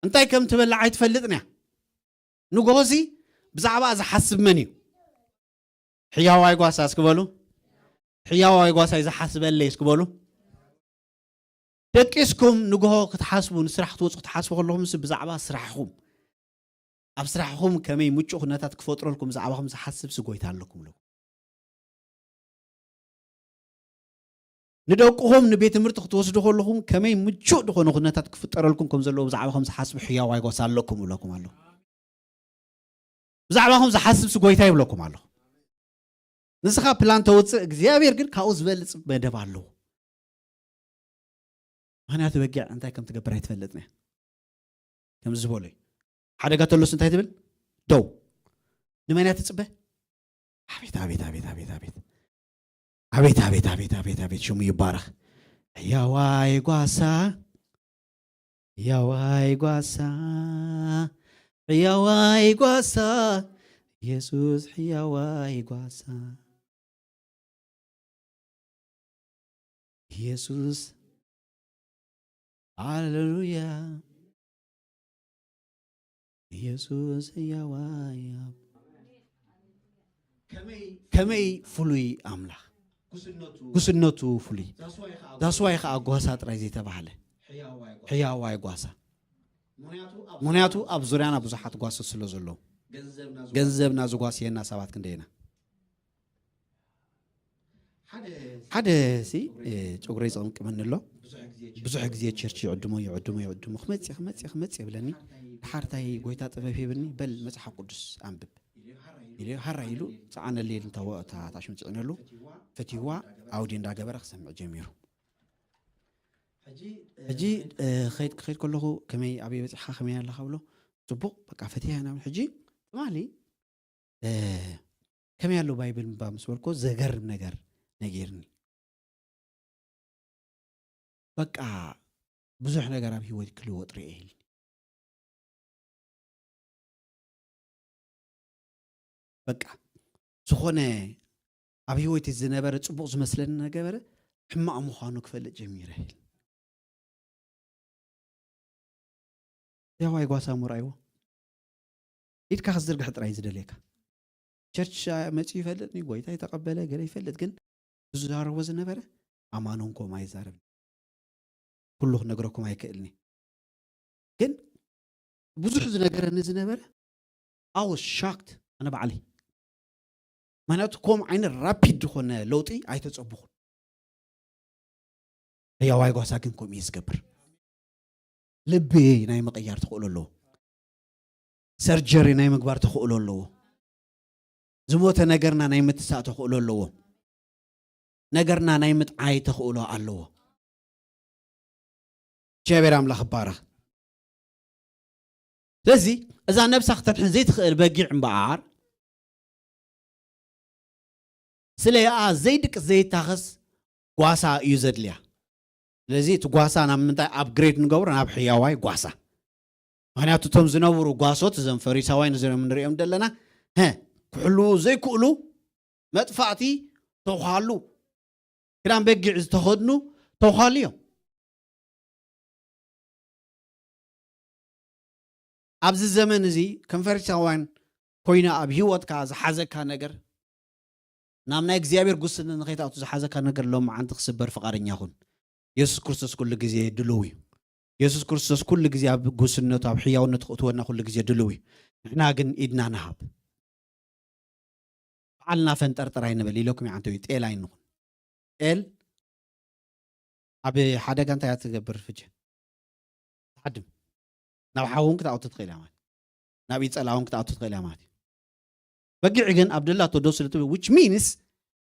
እንታይ ከም ትበልዕ ኣይትፈልጥን እያ። ንግሆ እዚ ብዛዕባ ዝሓስብ መን እዩ? ሕያዋይ ጓሳ እስኪ በሉ። ሕያዋይ ጓሳ እዩ ዝሓስበለይ እስኪ በሉ። ደቂስኩም ንግሆ ክትሓስቡ፣ ንስራሕ ክትወፁ ክትሓስቡ ከለኹም፣ ምስ ብዛዕባ ስራሕኹም፣ ኣብ ስራሕኹም ከመይ ምቹእ ኩነታት ክፈጥረልኩም ብዛዕባኹም ዝሓስብ ሲ ጎይታ ኣለኩም ኢሉ። ንደቅኹም ንቤት ትምህርቲ ክትወስዱ ከለኹም ከመይ ምቹእ ዝኾነ ኩነታት ክፍጠረልኩም ከም ዘለዎ ብዛዕባኹም ዝሓስብ ሕያዋይ ጓሳ ኣለኩም ይብለኩም ኣሎ። ብዛዕባኹም ዝሓስብ ሲ ጎይታ ይብለኩም ኣሎ። ንስኻ ፕላን ተውፅእ፣ እግዚኣብሔር ግን ካብኡ ዝበልፅ መደብ ኣለዎ። ምኽንያቱ በጊዕ እንታይ ከም ትገብር ኣይትፈልጥን እያ። ከምዚ ዝበሎ እዩ። ሓደጋ ተሎስ እንታይ ትብል? ደው። ንመን እያ ትፅበ? ኣቤት፣ ኣቤት፣ ኣቤት፣ ኣቤት፣ ኣቤት። ኣቤት፣ ኣቤት፣ ኣቤት፣ ኣቤት፣ ኣቤት፣ ሽሙ ይባረኽ። ሕያዋይ ጓሳ፣ ሕያዋይ ጓሳ፣ ሕያዋይ ጓሳ፣ ኢየሱስ ሕያዋይ ጓሳ። ኢየሱስ፣ ሃሌሉያ። ኢየሱስ ሕያዋይ ኣብ-፣ ከመይ ፍሉይ ኣምላኽ። ጉስነቱ ፍሉይ። ዳስዋይ ከዓ ጓሳ ጥራይ ዘይተባህለ። ሕያዋይ ጓሳ። ምኽንያቱ ኣብ ዙርያና ብዙሓት ጓሶት ስለ ዘለዉ። ገንዘብና ዝጓስየና ሰባት ክንደየና። ሓደ ሲ፣ እ፣ ጨጉረይ ዝቕምቅመኒ ኣሎ። ብዙሕ ግዜ ቸርች ይዕድሞ፣ ይዕድሞ፣ ይዕድሞ። ክመጽእ፣ ክመጽእ፣ ክመጽእ ይብለኒ። ድሓር እንታይ ጎይታ ጥበብ ሂብኒ፣ በል መጽሓፍ ቅዱስ ኣንብብ ኢሉ ሃራ ኢሉ ጸዓነለይ። እታ ወ-፣ እታ፣ እታ ሽም ጽዕነሉ፣ ፈትይዋ፣ ኣውዲ እንዳገበረ ክሰምዕ ጀሚሩ። ሕጂ፣ እ፣ ኸይድ፣ ክኸይድ ከለኹ ከመይ፣ ኣበይ በጺሕካ፣ ከመይ ኣለኻ ብሎ፣ ጽቡቕ፣ በቃ ፈትያ ኢና። ሕጂ ትማሊ እ፣ ከመይ ኣሎ ባይብል ምንባብ ምስ በልኮ ዘገርም ነገር ነጊርኒ። በቃ ብዙሕ ነገር ኣብ ህይወት ክልወጥ ርእየ ኢልኒ። በቃ ዝኾነ ኣብ ህይወት ዝነበረ ጽቡቕ ዝመስለኒ ነገረ ሕማቕ ምዃኑ ክፈልጥ ጀሚረ ኢልኒ። ያዋይ ጓሳ ምርኣይዎ። ኢድካ ክትዝርግሕ ጥራይ ዝደልየካ። ቸርች መጺኡ ይፈልጥ፣ ንጎይታ ይተቐበለ፣ ገለ ይፈልጥ፣ ግን ዝዛረቦ ዝነበረ ኣማኖን ኮም ኣይዛረብን። ኩሉ ክነግረኩም ኣይክእልኒ። ግን ብዙሕ ዝነገረኒ ዝነበረ፣ I was shocked፣ ኣነ ባዕለይ። ምኽንያቱ፣ ከም ዓይነት ራፒድ ዝኾነ ለውጢ ኣይተጸብኹን። ሕያዋይ ጓሳ ግን ከምኡ እዩ ዝገብር። ልቢ ናይ ምቕያር ተኽእሎ ኣለዎ። ሰርጀሪ ናይ ምግባር ተኽእሎ ኣለዎ። ዝሞተ ነገርና ናይ ምትሳእ ተኽእሎ ኣለዎ። ነገርና ናይ ምጥዓይ ተኽእሎ ኣለዎ። እግዚኣብሔር ኣምላኽ ይባረኽ። ስለዚ እዛ ነብሳ ክተድሕን ዘይትኽእል በጊዕ እምበኣር፣ ስለኣ ዘይድቅስ ዘይታኸስ ጓሳ እዩ ዘድልያ። ስለዚ እቲ ጓሳ ናብ ምንታይ ኣፕግሬድ ንገብሮ? ናብ ሕያዋይ ጓሳ። ምኽንያቱ እቶም ዝነብሩ ጓሶት፣ እዞም ፈሪሳውያን እዚኦም ንሪኦም ዘለና፣ ሀ፣ ክሕልዉ ዘይክእሉ መጥፋእቲ ተውሃሉ። ክዳን በጊዕ ዝተኸድኑ ተውሃሉ እዮም። ኣብዚ ዘመን እዚ ከም ፈሪሳውያን ኮይና ኣብ ህይወትካ ዝሓዘካ ነገር፣ ናብ ናይ እግዚኣብሔር ጉስነት ንኸይትኣቱ ዝሓዘካ ነገር ሎማዓንቲ ክስበር ፍቓደኛ ኩን። የሱስ ክርስቶስ ኩሉ ግዜ ድሉው እዩ። የሱስ ክርስቶስ ኩሉ ግዜ ኣብ ጉስነቱ፣ ኣብ ሕያውነቱ ክእትወና ኩሉ ግዜ ድሉው እዩ። ንሕና ግን ኢድና ንሃብ። ባዕልና ፈንጠርጠር ኣይንበል ኢለኩም ይዓንተው እዩ። ጤል ኣይንኹን። ጤል ኣብ ሓደጋ እንታይ እያ ትገብር? ፍጀ ትሓድም። ናብ ሓዊ እውን ክትኣቱ ትኽእል እያ ማለት፣ ናብ ኢጸላ እውን ክትኣቱ ትኽእል እያ ማለት እዩ። በጊዕ ግን ኣብ ደላቶ ደው ስለ ትብል፣ which means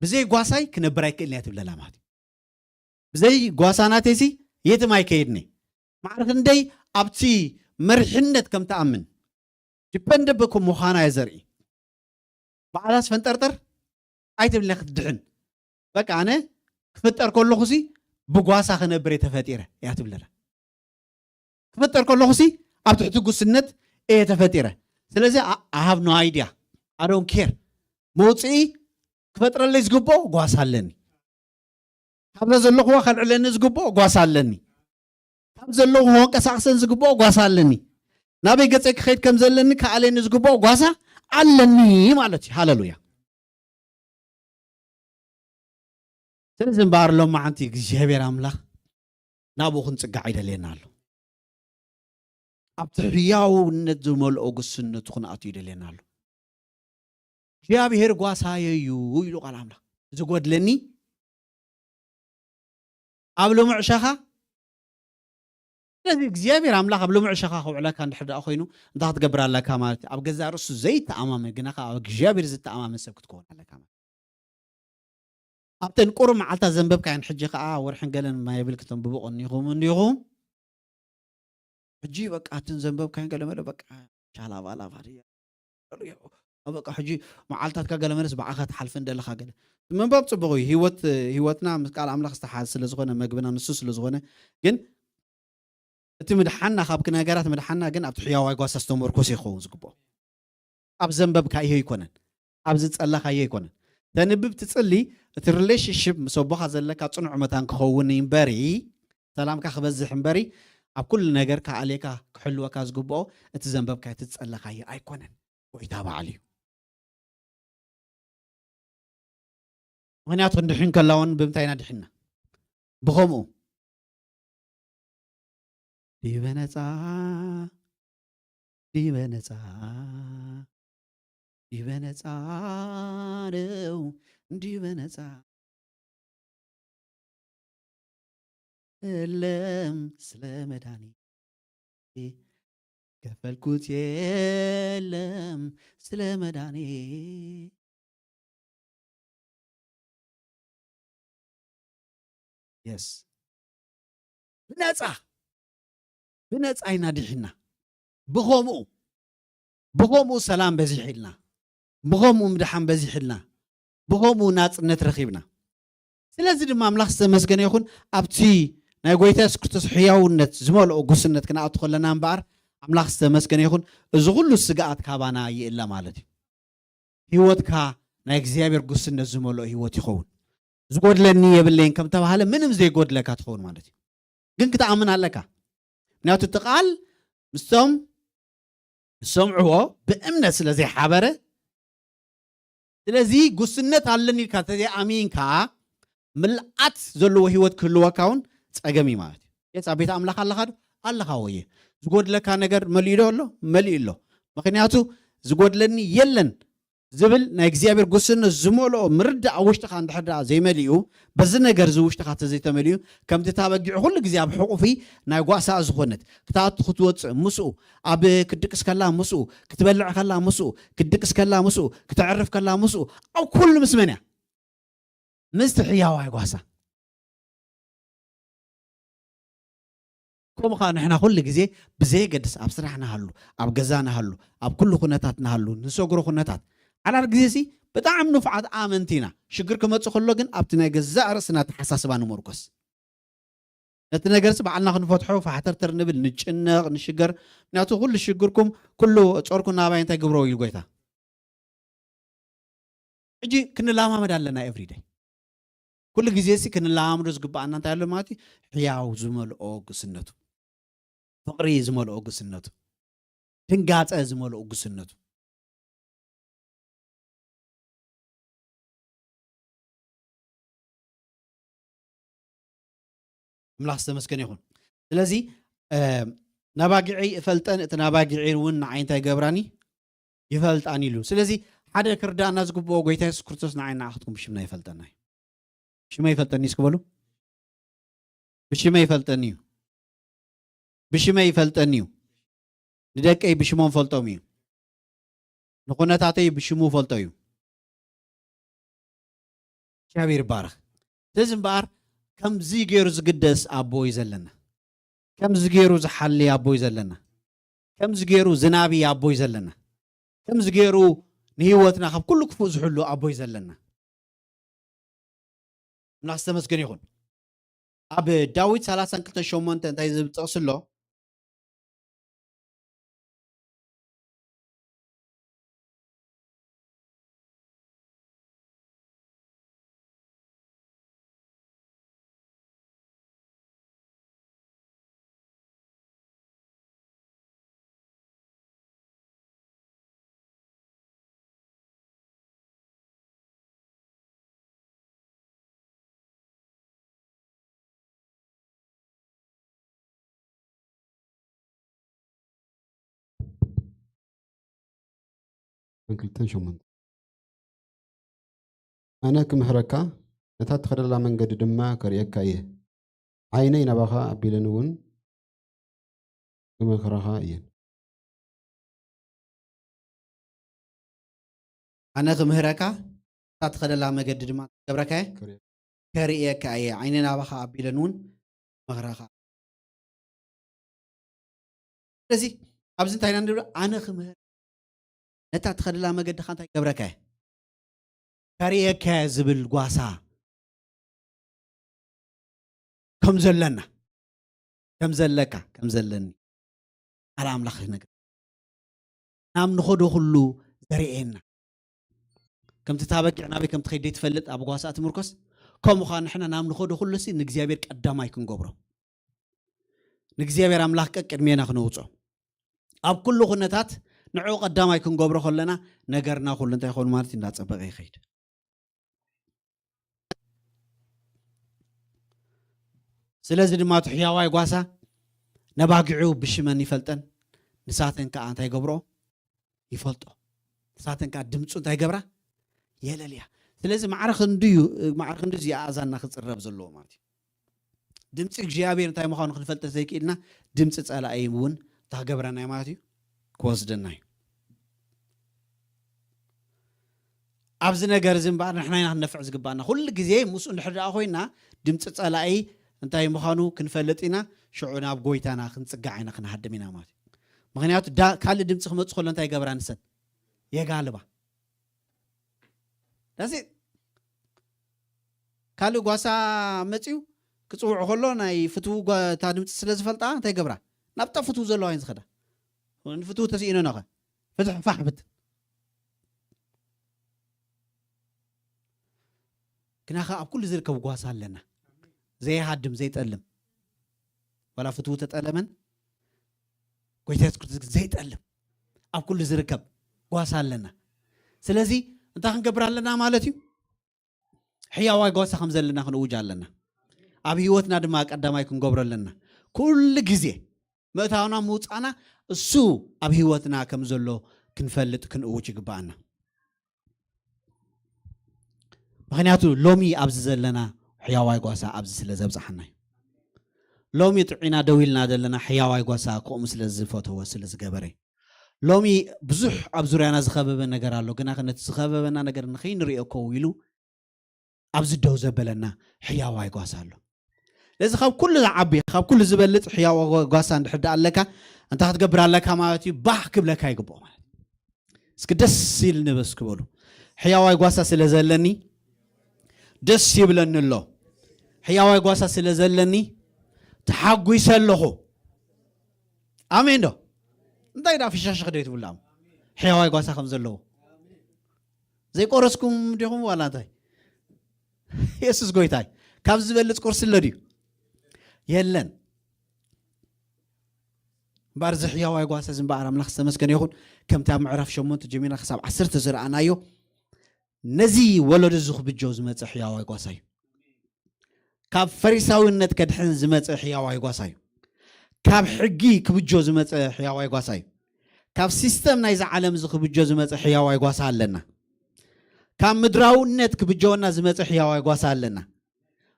ብዘይ ጓሳይ ክነብር ኣይክእልን እያ ትብለላ ማለት እዩ። ብዘይ ጓሳ ናተይሲ የትም ኣይከይድን እየ። ማዕረ ክንደይ ኣብቲ መሪሕነት ከም ትኣምን ዲፐንደብል ከም ምዃና እየ ዘርኢ። ባዕላስ ፈንጠርጠር ኣይትብልና ክትድሕን። በቃ ኣነ ክፍጠር ከለኹሲ ብጓሳ ክነብር እየ ተፈጢረ እያ ትብለና። ክፍጠር ከለኹሲ ኣብ ትሕቲ ጉስነት እየ ተፈጢረ። ስለዚ I have no idea, I don't care. መውፅኢ ክፈጥረለይ ዝግብኦ ጓሳ ኣለኒ። ካብዛ ዘለኹዋ ከልዕለኒ ዝግብኦ ጓሳ ኣለኒ። ካብ ዘለኹ ከንቀሳቕሰን ዝግብኦ ጓሳ ኣለኒ። ናበይ ገፀ ክኸይድ ከም ዘለኒ ከኣለኒ ዝግብኦ ጓሳ ኣለኒ ማለት እዩ። ሃለሉያ። ስለዚ እምበኣር ሎማዓንቲ እግዚኣብሔር ኣምላኽ ናብኡ ክንጽጋዕ ይደልየና ኣሎ። ኣብቲ ሕያውነት ዝመልኦ ግስነቱ ክንኣቱ ይደልየና ኣሎ። እግዚኣብሔር ጓሳየ እዩ ኢሉ ቃል ኣምላኽ። ዝጎድለኒ ኣብ ልሙዕ ሸኻ። ስለዚ እግዚኣብሔር ኣምላኽ ኣብ ልሙዕ ሸኻ ከውዕለካ እንድሕር ደኣ ኮይኑ እንታይ ክትገብር ኣለካ ማለት እዩ? ኣብ ገዛእ ርእሱ ዘይተኣማመን ግና ኣብ እግዚኣብሔር ዝተኣማመን ሰብ ክትከውን ኣለካ ማለት እዩ። ኣብተን ቁሩብ መዓልታት ዘንበብካየን ሕጂ ከዓ ወርሕን ገለን ማይ ብል ክተንብቡ ቀኒኹም እንዲኹም። ሕጂ በቃ እትን ዘንበብካየን ገለ መለ በቃ ሻላባላባ ድያ። በቃ ሕጂ መዓልታትካ ገለ መለስ ብዓኻ ትሓልፈን ደለኻ ገለ ምንባብ ጽቡቕ እዩ። ህይወት ህይወትና ምስ ቃል ኣምላኽ ዝተሓዝ ስለ ዝኾነ መግብና ንሱ ስለ ዝኾነ ግን እቲ ምድሓና ካብ ነገራት ምድሓና ግን ኣብቲ ሕያዋይ ጓሳ ዝተመርኮሰ ይኸውን ዝግብኦ። ኣብ ዘንበብካ ይሄ ኣይኮነን፣ ኣብ ዝጸለኻዮ ኣይኮነን። ተንብብ ትጽሊ እቲ ሪሌሽንሽፕ ምስ ኣቦኻ ዘለካ ጽኑዕ መታን ክኸውን እምበሪ ሰላምካ ክበዝሕ እምበሪ ኣብ ኩሉ ነገር ከኣልየካ ክሕልወካ ዝግብኦ እቲ ዘንበብካዮ እቲ ዝጸለኻዮ ኣይኮነን። ጎይታ በዓል እዩ። ምኽንያቱ ክንድሕን ከላ እውን ብምንታይ ኢና ድሕንና? ብኸምኡ ዲበ ነፃ ዲበ ነፃ ዲበ ነፃ ነው ዲበ ነፃ እለም ስለ መዳኔ ከፈልኩት የለም ስለ መዳኔ። የስ ብነፃ ብነፃ ኢና ድሒና። ብኸምኡ ብኸምኡ ሰላም በዚሕልና፣ ብኸምኡ ምድሓን በዚሕልና፣ ብኸምኡ ናፅነት ረኺብና። ስለዚ ድማ ኣምላኽ ዝተመስገነ ይኹን። ኣብቲ ናይ ጎይታ የሱስ ክርስቶስ ሕያውነት ዝመልኦ ጉስነት ክንኣቱ ከለና እምበኣር ኣምላኽ ዝተመስገነ ይኹን። እዚ ኩሉ ስግኣት ካባና ይእለ ማለት እዩ። ህይወትካ ናይ እግዚኣብሔር ጉስነት ዝመልኦ ህይወት ይኸውን። ዝጎድለኒ የብለይን ከም ተባህለ ምንም ዘይጎድለካ ትኸውን ማለት እዩ። ግን ክትኣምን ኣለካ። ምክንያቱ እቲ ቃል ምስቶም ዝሰምዕዎ ብእምነት ስለ ዘይሓበረ ስለዚ ጉስነት ኣለኒ ኢልካ እንተዘይኣሚንካ ምልኣት ዘለዎ ህይወት ክህልወካ እውን ፀገም እዩ ማለት እዩ። የስ ኣብ ቤት ኣምላኽ ኣለኻ ዶ? ኣለኻ ወየ። ዝጎድለካ ነገር መሊኡ ዶ ኣሎ? መሊኡ ኣሎ። ምክንያቱ ዝጎድለኒ የለን ዝብል ናይ እግዚኣብሔር ጉስነት ዝመልኦ ምርዳእ ኣብ ውሽጥኻ እንድሕር ደኣ ዘይመሊኡ በዚ ነገር እዚ ውሽጥኻ ተዘይተመሊኡ ከምቲ እታ በጊዕ ኩሉ ግዜ ኣብ ሕቑፊ ናይ ጓሳ ዝኾነት ክትኣቱ ክትወፅእ ምስኡ ኣብ ክትድቅስ ከላ ምስኡ ክትበልዕ ከላ ምስኡ ክትድቅስ ከላ ምስኡ ክተዕርፍ ከላ ምስኡ ኣብ ኩሉ ምስ መን እያ? ምስቲ ሕያዋይ ጓሳ። ከምኡ ከዓ ንሕና ኩሉ ግዜ ብዘየገድስ ኣብ ስራሕ ንሃሉ ኣብ ገዛ ንሃሉ ኣብ ኩሉ ኩነታት ንሃሉ ንሰግሮ ኩነታት ሓዳር ግዜ ሲ ብጣዕሚ ንፉዓት ኣመንቲ ኢና። ሽግር ክመፅእ ከሎ ግን ኣብቲ ናይ ገዛእ ርእስና ኣተሓሳስባ ንመርኮስ። ነቲ ነገርሲ ባዕልና ክንፈትሖ ፋሕተርተር ንብል ንጭነቕ ንሽገር። ምክንያቱ ኩሉ ሽግርኩም ኩሉ ጾርኩም ናባይ እንታይ ግብሮ ኢሉ ጎይታ። ሕጂ ክንለማመድ ኣለና ኤቭሪደይ ኩሉ ግዜ ሲ ክንለማመዶ ዝግባኣና እንታይ ኣሎ ማለት እዩ? ሕያው ዝመልኦ ግስነቱ ፍቕሪ ዝመልኦ ግስነቱ ድንጋፀ ዝመልኦ ግስነቱ ኣምላኽ ዝተመስገነ ይኹን። ስለዚ ነባጊዐይ እፈልጠን እቲ ነባጊዐይ እውን ንዓይ እንታይ ገብራኒ ይፈልጣን ኢሉ። ስለዚ ሓደ ክርዳእና ዝግብኦ ጎይታ የሱስ ክርስቶስ ንዓይ ንዓኽትኩም ብሽምና ይፈልጠና እዩ። ብሽመይ ይፈልጠኒ እስኪ በሉ። ብሽመይ ይፈልጠኒ እዩ። ብሽመይ ይፈልጠኒ እዩ። ንደቀይ ብሽሞም ፈልጦም እዩ። ንኹነታተይ ብሽሙ ፈልጦ እዩ። እግዚኣብሔር ይባረኽ። ስለዚ እምበኣር ከምዚ ገይሩ ዝግደስ ኣቦ እዩ ዘለና። ከምዚ ገይሩ ዝሓሊ ኣቦ እዩ ዘለና። ከምዚ ገይሩ ዝናቢ ኣቦ እዩ ዘለና። ከምዚ ገይሩ ንህይወትና ካብ ኩሉ ክፉእ ዝሕሉ ኣቦይ ዘለና። ኣምላኽ ዝተመስገን ይኹን። ኣብ ዳዊት ሰላሳን ክልተን ሸሞንተ እንታይ ዝብል ጥቕሲ ኣሎ? ክልተን ሸሞንተ። ኣነ ክምህረካ፣ ነታ ትኸደላ መንገዲ ድማ ከርእየካ እየ። ዓይነይ ናባኻ ኣቢለን እውን ክመኽራኻ እየን። ኣነ ክምህረካ፣ እታ ትኸደላ መገዲ ድማ ክገብረካ እየ። ከርእየካ። ከርእየካ እየ። ዓይነ ናባኻ ኣቢለን እውን መኽራኻ። ስለዚ ኣብዚ እንታይ ኢና ንብል? ኣነ ክምህር፣ ነታ ትኸደላ መገድኻ እንታይ ክገብረካ እየ? ከርእየካ እየ ዝብል ጓሳ ከም ዘለና፣ ከም ዘለካ፣ ከም ዘለኒ ቃል ኣምላኽ ይነግር። ናብ ንኸዶ ኩሉ ዘርእየና። ከምቲ እታ በጊዕ ናበይ ከም ትኸይድ ዘይትፈልጥ ኣብ ጓሳ ትምርኮስ፣ ከምኡ ኸዓ ንሕና ናብ ንኸዶ ኩሉ ሲ ንእግዚኣብሔር ቀዳማይ ክንገብሮ። ንእግዚኣብሔር ኣምላኽ ቀቅድሜና ክነውጾ። ኣብ ኩሉ ኩነታት ንዕኡ ቀዳማይ ክንገብሮ ከለና ነገርና ኩሉ እንታይ ይኸውን ማለት እዩ? እንዳጸበቐ ይኸይድ። ስለዚ ድማ እቲ ሕያዋይ ጓሳ ነባጊዑ ብሽመን ይፈልጠን፣ ንሳተን ከኣ እንታይ ይገብሮ? ይፈልጦ። ንሳተን ከኣ ድምፁ እንታይ ይገብራ? የለልያ። ስለዚ ማዕረ ክንድዩ፣ ማዕረ ክንድዩ እዚ ኣእዛንና ክጽረብ ዘለዎ ማለት እዩ። ድምፂ እግዚኣብሔር እንታይ ምዃኑ ክንፈልጥ ዘይክኢልና ድምፂ ጸላኢ እውን እንታይ ክገብረና እዩ ማለት እዩ? ክወስደና እዩ። ኣብዚ ነገር እዚ እምበኣር ንሕና ኢና ክንነፍዕ ዝግባኣና። ኩሉ ግዜ ምስኡ እንድሕር ደኣ ኮይና ድምፂ ጸላኢ እንታይ ምዃኑ ክንፈልጥ ኢና። ሽዑ ናብ ጎይታና ክንጽጋዕ ኢና፣ ክንሃድም ኢና ማለት እዩ። ምኽንያቱ ዳ-፣ ካልእ ድምፂ ክመጽእ ከሎ እንታይ ይገብራ ንሰን? የጋልባ። ዳሴ ካልእ ጓሳ መጺኡ ክጽውዖ ከሎ ናይ ፍትው ጓ-፣ እታ ድምፂ ስለ ዝፈልጣ እንታይ ይገብራ? ናብታ ፍትው ዘለዋ እየን ዝኸዳ። ንፍትው ተስኢኖ ነኸ? ፍትሕ ፋሕ ብት። ግናኸ ኣብ ኩሉ ዝርከብ ጓሳ ኣለና። ዘይሃድም፣ ዘይጠልም። ዋላ ፍትው ተጠለመን፣ ጎይታ የሱስ ክርስቶስ ዘይጠልም። ኣብ ኩሉ ዝርከብ ጓሳ ኣለና። ስለዚ እንታይ ክንገብር ኣለና ማለት እዩ? ሕያዋይ ጓሳ ከም ዘለና ክንእውጅ ኣለና። ኣብ ህይወትና ድማ ቀዳማይ ክንገብሮ ኣለና። ኩሉ ግዜ ምእታውና ምውጻእና እሱ ኣብ ህይወትና ከም ዘሎ ክንፈልጥ ክንእውጅ ይግባኣና። ምኽንያቱ ሎሚ ኣብዚ ዘለና ሕያዋይ ጓሳ ኣብዚ ስለ ዘብጽሓና እዩ። ሎሚ ጥዒና ደው ኢልና ዘለና ሕያዋይ ጓሳ ከምኡ ስለ ዝፈተወ ስለ ዝገበረ እዩ። ሎሚ ብዙሕ ኣብ ዙርያና ዝኸበበ ነገር ኣሎ፣ ግና ነቲ ዝኸበበና ነገር ንኸይንሪኦ ከው ኢሉ ኣብዚ ደው ዘበለና ሕያዋይ ጓሳ ኣሎ። ስለዚ ካብ ኩሉ ዝዓቢ፣ ካብ ኩሉ ዝበልጽ ሕያዋይ ጓ-፣ ጓሳ እንድሕር ደኣ ኣለካ፣ እንታይ ክትገብር ኣለካ ማለት እዩ? ባህ ክብለካ ይግብኦ ማለት እዩ። እስኪ ደስ ኢልኒ በስ ክበሉ። ሕያዋይ ጓሳ ስለ ዘለኒ ደስ ይብለኒ ኣሎ። ሕያዋይ ጓሳ ስለ ዘለኒ ተሓጒሰ ኣለኹ። ኣሜን ዶ? እንታይ ደኣ ፍሻሽኽ ዶ ትብሉ? ሕያዋይ ጓሳ ከም ዘለዎ ዘይቆረስኩም ዲኹም ዋላ እንታይ? የሱስ ጎይታይ። ካብ ዝበልጽ ቁርሲ ኣሎ ድዩ? የለን። እምበኣር እዚ ሕያዋይ ጓሳ እዚ እምበኣር ኣምላኽ ዝተመስገነ ይኹን። ከምቲ ኣብ ምዕራፍ ሸሞንተ ጀሚርና ክሳብ ዓሰርተ ዝረኣናዮ፣ ነዚ ወለዶ እዚ ክብጆ ዝመጸ ሕያዋይ ጓሳ እዩ። ካብ ፈሪሳውነት ከድሕን ዝመጸ ሕያዋይ ጓሳ እዩ። ካብ ሕጊ ክብጆ ዝመጸ ሕያዋይ ጓሳ እዩ። ካብ ሲስተም ናይዚ ዓለም እዚ ክብጆ ዝመጸ ሕያዋይ ጓሳ ኣለና። ካብ ምድራውነት ክብጀወና ዝመጸ ሕያዋይ ጓሳ ኣለና።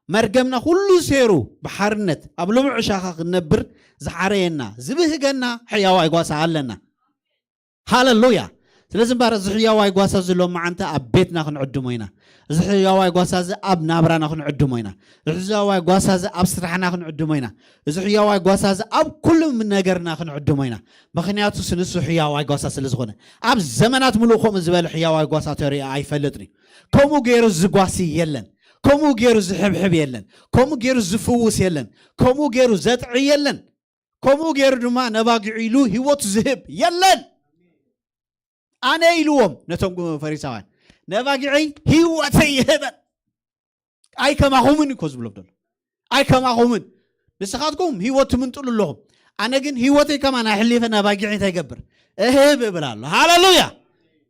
መርገምና ኩሉ ሴሩ ብሓርነት ኣብ ልሙዕ ሻኻ ክንነብር ዝሓረየና፣ ዝብህገና ሕያዋይ ጓሳ ኣለና። ሃለሉያ። ስለዚ እምበኣር እዚ ሕያዋይ ጓሳ ዘሎ መዓንተ ኣብ ቤትና ክንዕድሞ ኢና። እዚ ሕያዋይ ጓሳ እዚ ኣብ ናብራና ክንዕድሞ ኢና። እዚ ሕያዋይ ጓሳ እዚ ኣብ ስራሕና ክንዕድሞ ኢና። እዚ ሕያዋይ ጓሳ እዚ ኣብ ኩሉ ነገርና ክንዕድሞ ኢና። ምኽንያቱ ንሱ ሕያዋይ ጓሳ ስለ ዝኾነ። ኣብ ዘመናት ምሉእ ከምኡ ዝበለ ሕያዋይ ጓሳ ተሪኦ ኣይፈልጥን እዩ። ከምኡ ገይሩ ዝጓሲ የለን። ከምኡ ገይሩ ዝሕብሕብ የለን። ከምኡ ገይሩ ዝፍውስ የለን። ከምኡ ገይሩ ዘጥዒ የለን። ከምኡ ገይሩ ድማ ነባጊዑ ኢሉ ህይወቱ ዝህብ የለን። ኣነ ኢልዎም ነቶም ፈሪሳውያን፣ ነባጊዐይ ህይወተይ ይህበን። ኣይ ከማኹምን እኮ ዝብሎም ዘሎ። ኣይ ከማኹምን። ንስኻትኩም ህይወት ትምንጥሉ ኣለኹም። ኣነ ግን ህይወተይ ከማን ኣሕሊፈ ነባጊዐይ እንታይ ይገብር? እህብ እብል ኣሎ። ሃሌሉያ!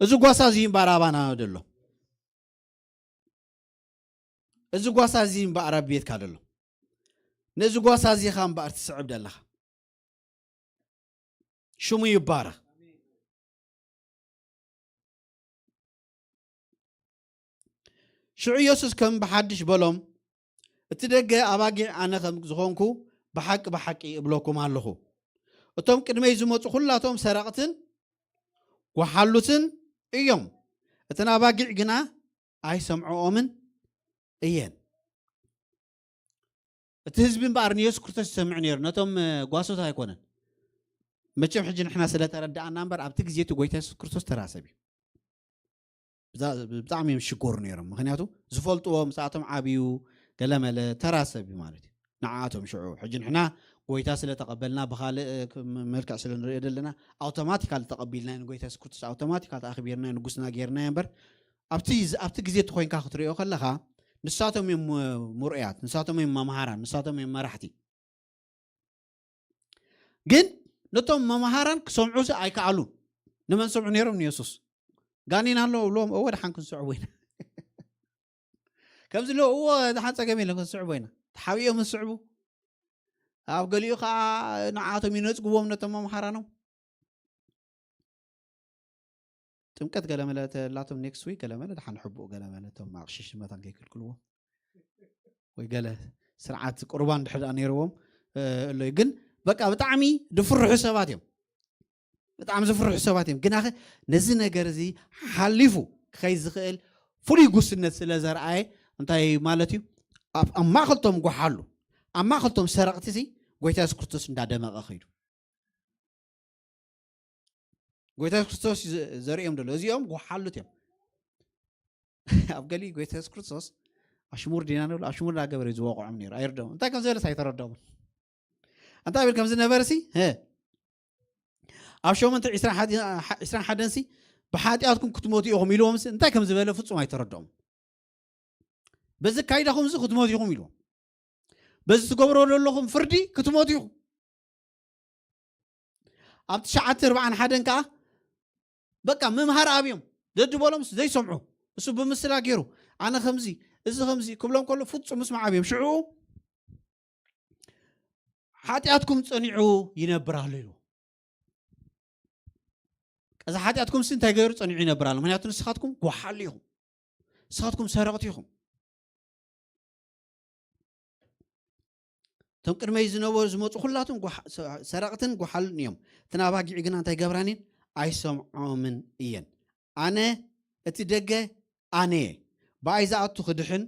እዚ ጓሳ እዚ እምበኣር ኣባና ዘሎ። እዚ ጓሳ እዚ እምበኣር ኣብ ቤትካ ዘሎ። ነዚ ጓሳ እዚ ኢኻ እምበኣር ትስዕብ ዘለኻ። ሽሙ ይባረኽ። ሽዑ ኢየሱስ ከም ብሓድሽ በሎም፣ እቲ ደገ ኣባጊዕ ኣነ ከም ዝኾንኩ ብሓቂ ብሓቂ እብለኩም ኣለኹ። እቶም ቅድመይ ዝመጹ ኩላቶም ሰረቕትን ጓሓሉትን እዮም። እተን ኣባጊዕ ግና ኣይሰምዕኦምን እየን። እቲ ህዝቢ እምበኣር ንየሱስ ክርስቶስ ይሰምዕ ነይሩ፣ ነቶም፣ እ፣ ጓሶት ኣይኮነን። መቸም ሕጂ ንሕና ስለ ተረዳኣና እምበር ኣብቲ ግዜ እቲ ጎይታ የሱስ ክርስቶስ ተራ ሰብ እዩ። ብዛ-፣ ብጣዕሚ እዮም ዝሽገሩ ነይሮም። ምኽንያቱ ዝፈልጥዎ ምስኣቶም ዓብዩ ገለመለ ተራ ሰብ እዩ ማለት እዩ። ንዓኣቶም ሽዑ ሕጂ ንሕና ጎይታ ስለ ተቐበልና ብኻልእ፣ እ፣ ክ-፣ ም-፣ መልክዕ ስለ ንሪኦ ዘለና ኣውቶማቲካል ተቐቢልና ንጎይታ የሱስ ክርስቶስ ኣውቶማቲካል ተኣኽቢርና ንጉስና ጌርና እምበር ኣብቲ ዝ-፣ ኣብቲ ግዜ እቲ ኮይንካ ክትሪኦ ከለኻ ንሳቶም እዮም ም-፣ ምርኡያት፣ ንሳቶም እዮም መምሃራን፣ ንሳቶም እዮም መራሕቲ። ግን ነቶም መምሃራን ክሰምዑ ሲ ኣይከኣሉን። ንመን ሰምዑ ነይሮም? ንየሱስ። ጋኔን ኣሎ እብልዎም፣ እወ ደሓን ክንስዕቦ ኢና። ከምዚ ኢሎ፣ እወ ደሓን ጸገም የለን ክንስዕቦ ኢና። ተሓቢኦም ዝስዕቡ። ኣብ ገሊኡ ኸዓ ንዓኣቶም ይነጽግዎም ነቶም መምሃራኖም። ጥምቀት ገለመለ ተላቶም ኔክስት ዊክ ገለመለ ደሓን ሕቡእ ገለመለ እቶም ኣቕሽሽ መታን ከይክልክልዎም። ወይ ገለ ስርዓት ቁርባን ድሕር ደኣ ነይርዎም፣ እ፣ እሎይ። ግን በቃ ብጣዕሚ ዝፍርሑ ሰባት እዮም። ብጣዕሚ ዝፍርሑ ሰባት እዮም። ግናኸ ነዚ ነገር እዚ ሓሊፉ ክኸይድ ዝኽእል ፍሉይ ጉስነት ስለ ዘርኣየ እንታይ ማለት እዩ? ኣብ፣ ኣብ ማእኸልቶም ጓሓሉ፣ ኣብ ማእኸልቶም ሰረቕቲ ሲ ጎይታ የሱስ ክርስቶስ እንዳደመቐ ኸይዱ። ጎይታ የሱስ ክርስቶስ እዩ ዘ-፣ ዘርእዮም ዘሎ። እዚኦም ጓሓሉት እዮም። ኣብ ገሊ ጎይታ የሱስ ክርስቶስ ኣሽሙር ዲና ንብል፣ ኣሽሙር እንዳገበረ እዩ ዝወቕዖም ነይሩ። ኣይርድኦም። እንታይ ከም ዝበለስ ኣይተረድኦምን። እንታይ ብል ከም ዝነበረ ሲ፣ ሀ፣ ኣብ ሸሞንተ ዒስራን ሓደን ሲ ብሓጢኣትኩም ክትሞቱ ኢኹም ኢልዎም ሲ እንታይ ከም ዝበለ ፍጹም ኣይተረድኦም። በዚ ካይዳኹም እዚ ክትሞቱ ኢኹም ኢልዎም። በዚ ትገብሮ ዘለኹም ፍርዲ ክትሞቱ ኢኹም። ኣብ ትሽዓተ ኣርብዓን ሓደን ከኣ በቃ ምምሃር ኣብዮም። ዘድበሎም ዘይሰምዑ። እሱ ብምስላ ገይሩ፣ ኣነ ከምዚ፣ እዚ ከምዚ ክብሎም ከሎ ፍጹም ምስማዕ ኣብዮም። ሽዑ ሓጢኣትኩም ጸኒዑ ይነብር ኣሎ ኢሉ። እዚ ሓጢኣትኩም ሲ እንታይ ገይሩ ጸኒዑ ይነብር ኣሎ? ምክንያቱ ንስኻትኩም ጓሓሉ ኢኹም። ንስኻትኩም ሰረቕቲ ኢኹም። እቶም ቅድመይ ዝነበሩ ዝመጹ ኩላቶም ጓሓ-፣ ሰ-፣ ሰረቕትን ጓሓሉን እዮም። እተን ኣባጊዕ ግና እንታይ ገብራን እየን? ኣይሰምዖምን እየን። ኣነ እቲ ደገ ኣነ እየ። ብኣይ ዝኣቱ ክድሕን፣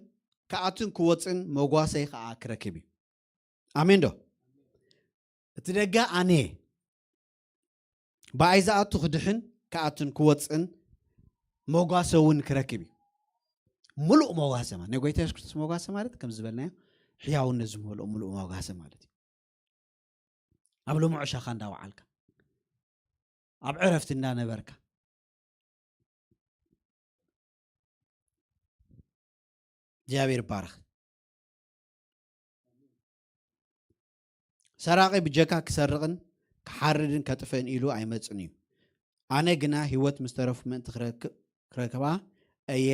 ክኣቱን ክወጽእን መጓሰይ ከኣ ክረክብ እዩ። ኣሜን ዶ? እቲ ደገ ኣነ እየ። ብኣይ ዝኣቱ ክድሕን፣ ክኣቱን ክወጽእን መጓሰ እውን ክረክብ እዩ። ምሉእ መጓሰ ማለት፣ ናይ ጎይታ የሱስ ክርስቶስ መጓሰ ማለት ከም ዝበልናዮ ሕያውነት ዝመልኦ ምሉእ መጓሰ ማለት እዩ። ኣብ ልሙዕ ሻኻ እንዳወዓልካ፣ ኣብ ዕረፍቲ እንዳነበርካ፣ እግዚኣብሔር ይባረኽ። ሰራቒ ብጀካ ክሰርቕን ክሓርድን ከጥፍእን ኢሉ ኣይመጽን እዩ። ኣነ ግና ህይወት ምስ ተረፉ ምእንቲ ክረክ-፣ ክረክባ እየ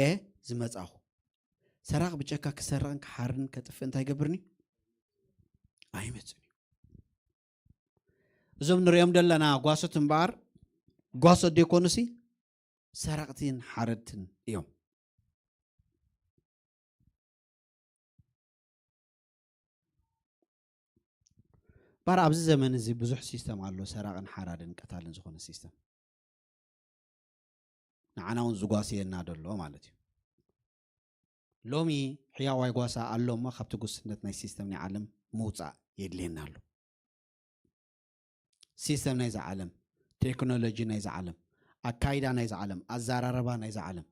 ዝመጻኹ። ሰራቒ ብጀካ ክሰርቕን ክሓርድን ከጥፍእ እንታይ ይገብርኒ? ኣይመጽን እዩ። እዞም ንሪኦም ዘለና ጓሶት እምበኣር፣ ጓሶት ደይኮኑሲ ሰረቕትን ሓረድትን እዮም። እምበኣር ኣብዚ ዘመን እዚ ብዙሕ ሲስተም ኣሎ፣ ሰራቕን ሓራድን ቀታልን ዝኾነ ሲስተም። ንዓና እውን ዝጓስየና ዘሎ ማለት እዩ። ሎሚ ሕያዋይ ጓሳ ኣሎ እሞ ካብቲ ጉስነት ናይ ሲስተም ናይ ዓለም ምውፃእ የድልየና ኣሎ። ሲስተም ናይዛ ዓለም፣ ቴክኖሎጂ ናይዛ ዓለም፣ ኣካይዳ ናይዛ ዓለም፣ ኣዘራረባ ናይዛ ዓለም።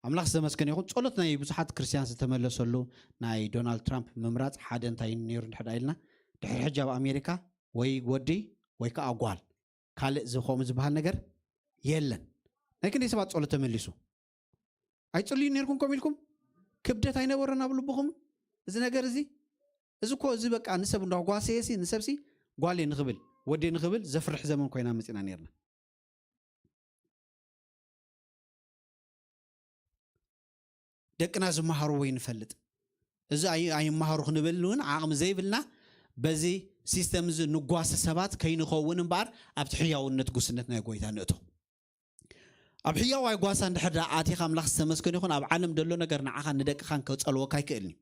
ኣምላኽ ዝተመስገነ ይኹን። ጸሎት ናይ ብዙሓት ክርስትያን ዝተመለሰሉ ናይ ዶናልድ ትራምፕ ምምራጽ ሓደ እንታይ ነይሩ እንድሕር ኢልና፣ ድሕሪ ሕጂ ኣብ ኣሜሪካ ወይ ወዲ ወይ ከዓ ጓል ካልእ ዝኸምኡ ዝበሃል ነገር የለን። ናይ ክንደይ ሰባት ጸሎት ተመሊሱ? ኣይጽልዩ ነርኩም ከም ኢልኩም ክብደት ኣይነበረን ኣብ ልብኹም? እዚ ነገር እዚ እዚ እኮ እዚ በቃ ንሰብ እንዳጓሰየሲ ንሰብሲ ጓሌ ንኽብል ወዴ ንኽብል ዘፍርሕ ዘመን ኮይና መጺና ነርና። ደቅና ዝመሃሩ ወይ ንፈልጥ እዚ ኣይ- ኣይመሃሩ ክንብል እውን ዓቕሚ ዘይብልና በዚ ሲስተም እዚ ንጓሰ ሰባት ከይንኸውን እምበኣር ኣብቲ ሕያውነት ጉስነት ናይ ጎይታ ንእቶ። ኣብ ሕያዋይ ጓሳ እንድሕር ደኣ ኣቲኻ ኣምላኽ ዝተመስገን ይኹን ኣብ ዓለም ደሎ ነገር ንዓኻን ንደቅኻን ከጸልወካ ኣይክእልን እዩ።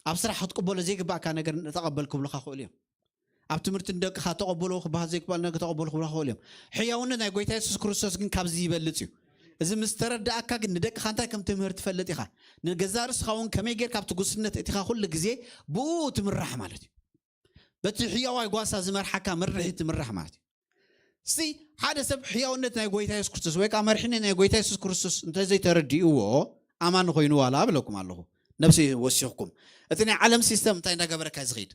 ኣብ ስራሕ ክትቅበሎ ዘይግባእካ ነገር ተቐበል ክብሉኻ ክእሉ እዮም። ኣብ ትምህርቲ ንደቅኻ ተቐበሎ ክበሃል ዘይግባእ ነገር ተቐበሉ ክብሉኻ ክእሉ እዮም። ሕያውነት ናይ ጎይታ የሱስ ክርስቶስ ግን ካብዚ ይበልጽ እዩ። እዚ ምስ ተረዳእካ ግን ንደቅኻ እንታይ ከም ትምህር ትፈልጥ ኢኻ። ንገዛ ርእስኻ እውን ከመይ ጌርካ ኣብቲ ጉስነት እቲኻ ኩሉ ግዜ ብኡ ትምራሕ ማለት እዩ። በቲ ሕያዋይ ጓሳ ዝመርሓካ መርሒ ትምራሕ ማለት እዩ። ሲ ሓደ ሰብ ሕያውነት ናይ ጎይታ የሱስ ክርስቶስ ወይ ከዓ መርሒነት ናይ ጎይታ የሱስ ክርስቶስ እንተዘይተረዲእዎ ኣማኒ ኮይኑ ዋላ ብለኩም ኣለኹ። ነብሲ ወሲኽኩም እቲ ናይ ዓለም ሲስተም እንታይ እንዳገበረካ ዝኸይድ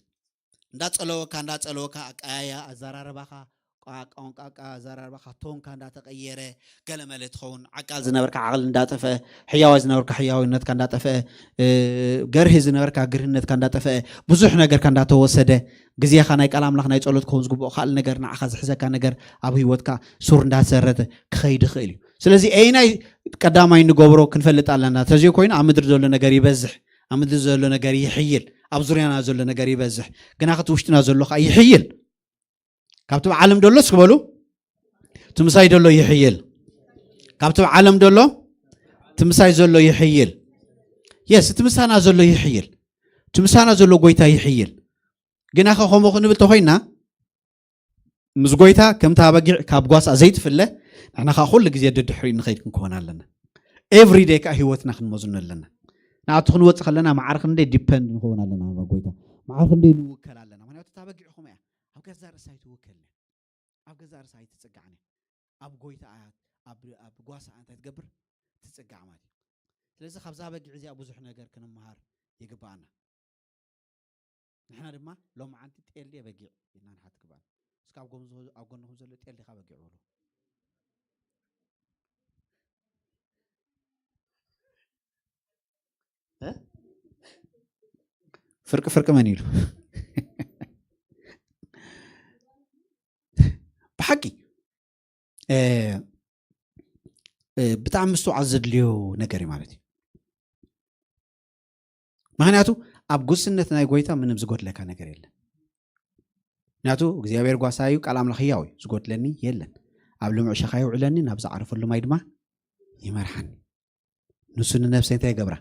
እንዳጸለወካ እንዳጸለወካ ኣቀያያ ኣዘራረባኻ ቋንቋ ኣዘራርባኻ ቶንካ እንዳተቀየረ ገለ መለ ትኸውን። ዓቃል ዝነበርካ ዓቕሊ እንዳጠፍአ፣ ሕያዋይ ዝነበርካ ሕያዋይነትካ እንዳጠፍአ፣ ገርሂ ዝነበርካ ግርህነትካ እንዳጠፍአ፣ ብዙሕ ነገርካ እንዳተወሰደ፣ ግዜኻ ናይ ቃል ኣምላኽ ናይ ጸሎት ክኸውን ዝግብኦ ካልእ ነገር ንዓኻ ዝሕዘካ ነገር ኣብ ህይወትካ ሱር እንዳሰረተ ክኸይድ ይኽእል እዩ። ስለዚ ኣይናይ ቀዳማይ ንገብሮ ክንፈልጥ ኣለና። ተዘይ ኮይኑ ኣብ ምድሪ ዘሎ ነገር ይበዝሕ፣ ኣብ ምድሪ ዘሎ ነገር ይሕይል፣ ኣብ ዙርያና ዘሎ ነገር ይበዝሕ፣ ግና እቲ ውሽጥና ዘሎ ከዓ ይሕይል። ካብቲ ዓለም ደሎ እስኪ በሉ፣ እቲ ምሳይ ደሎ ይሕይል። ካብቲ ዓለም ደሎ እቲ ምሳይ ዘሎ ይሕይል። የስ እቲ ምሳና ዘሎ ይሕይል። እቲ ምሳና ዘሎ ጎይታ ይሕይል። ግና ከ ከምኡ ክንብል ተኮይና ምስ ጎይታ ከምታ በጊዕ ካብ ጓሳ ዘይትፍለ ንሕና ከዓ ኩሉ ግዜ ደድሕሪኡ ንኸይድ ክንከውን ኣለና። ኤቭሪ ዴይ ከዓ ህይወትና ክንመዝኖ ኣለና። ንኣቱ ክንወፅእ ከለና ማዕረ ክንደይ ዲፐንድ ንኸውን ኣለና ናብ ጎይታ፣ ማዕረ ክንደይ ንውከል ኣለና። ምክንያቱ እታ በጊዕ ከምኡ እያ፣ ኣብ ገዛ ርእሳ ኣይትውከልን እያ። ኣብ ገዛ ርእሳ ኣይትፅጋዕን እያ። ኣብ ጎይታ እያ፣ ኣብ ኣብ ጓሳ እንታይ ትገብር? ትፅጋዕ ማለት እዩ። ስለዚ ካብዛ በጊዕ እዚኣ ብዙሕ ነገር ክንመሃር ይግባኣና። ንሕና ድማ ሎማዓንቲ ጤል ድየ በጊዕ ኢልና ንሓት ግባኣና። እስኪ ኣብ ጎን- ኣብ ጎንኹም ዘሎ ጤል ዲኻ በጊዕ በሉ። እ? ፍርቂ ፍርቂ መን ኢሉ? ብሓቂ እ፣ እ፣ ብጣዕሚ ምስትውዓል ዘድልዮ ነገር እዩ ማለት እዩ። ምክንያቱ ኣብ ጉስነት ናይ ጎይታ ምንም ዝጎድለካ ነገር የለን። ምክንያቱ እግዚኣብሔር ጓሳ እዩ፣ ቃል ኣምላኽ ህያው እዩ፣ ዝጎድለኒ የለን። ኣብ ልምዕ ሸኻ ይውዕለኒ፣ ናብ ዝዓረፈሉ ማይ ድማ ይመርሓኒ። ንሱ ንነብሰይ እንታይ ይገብራ?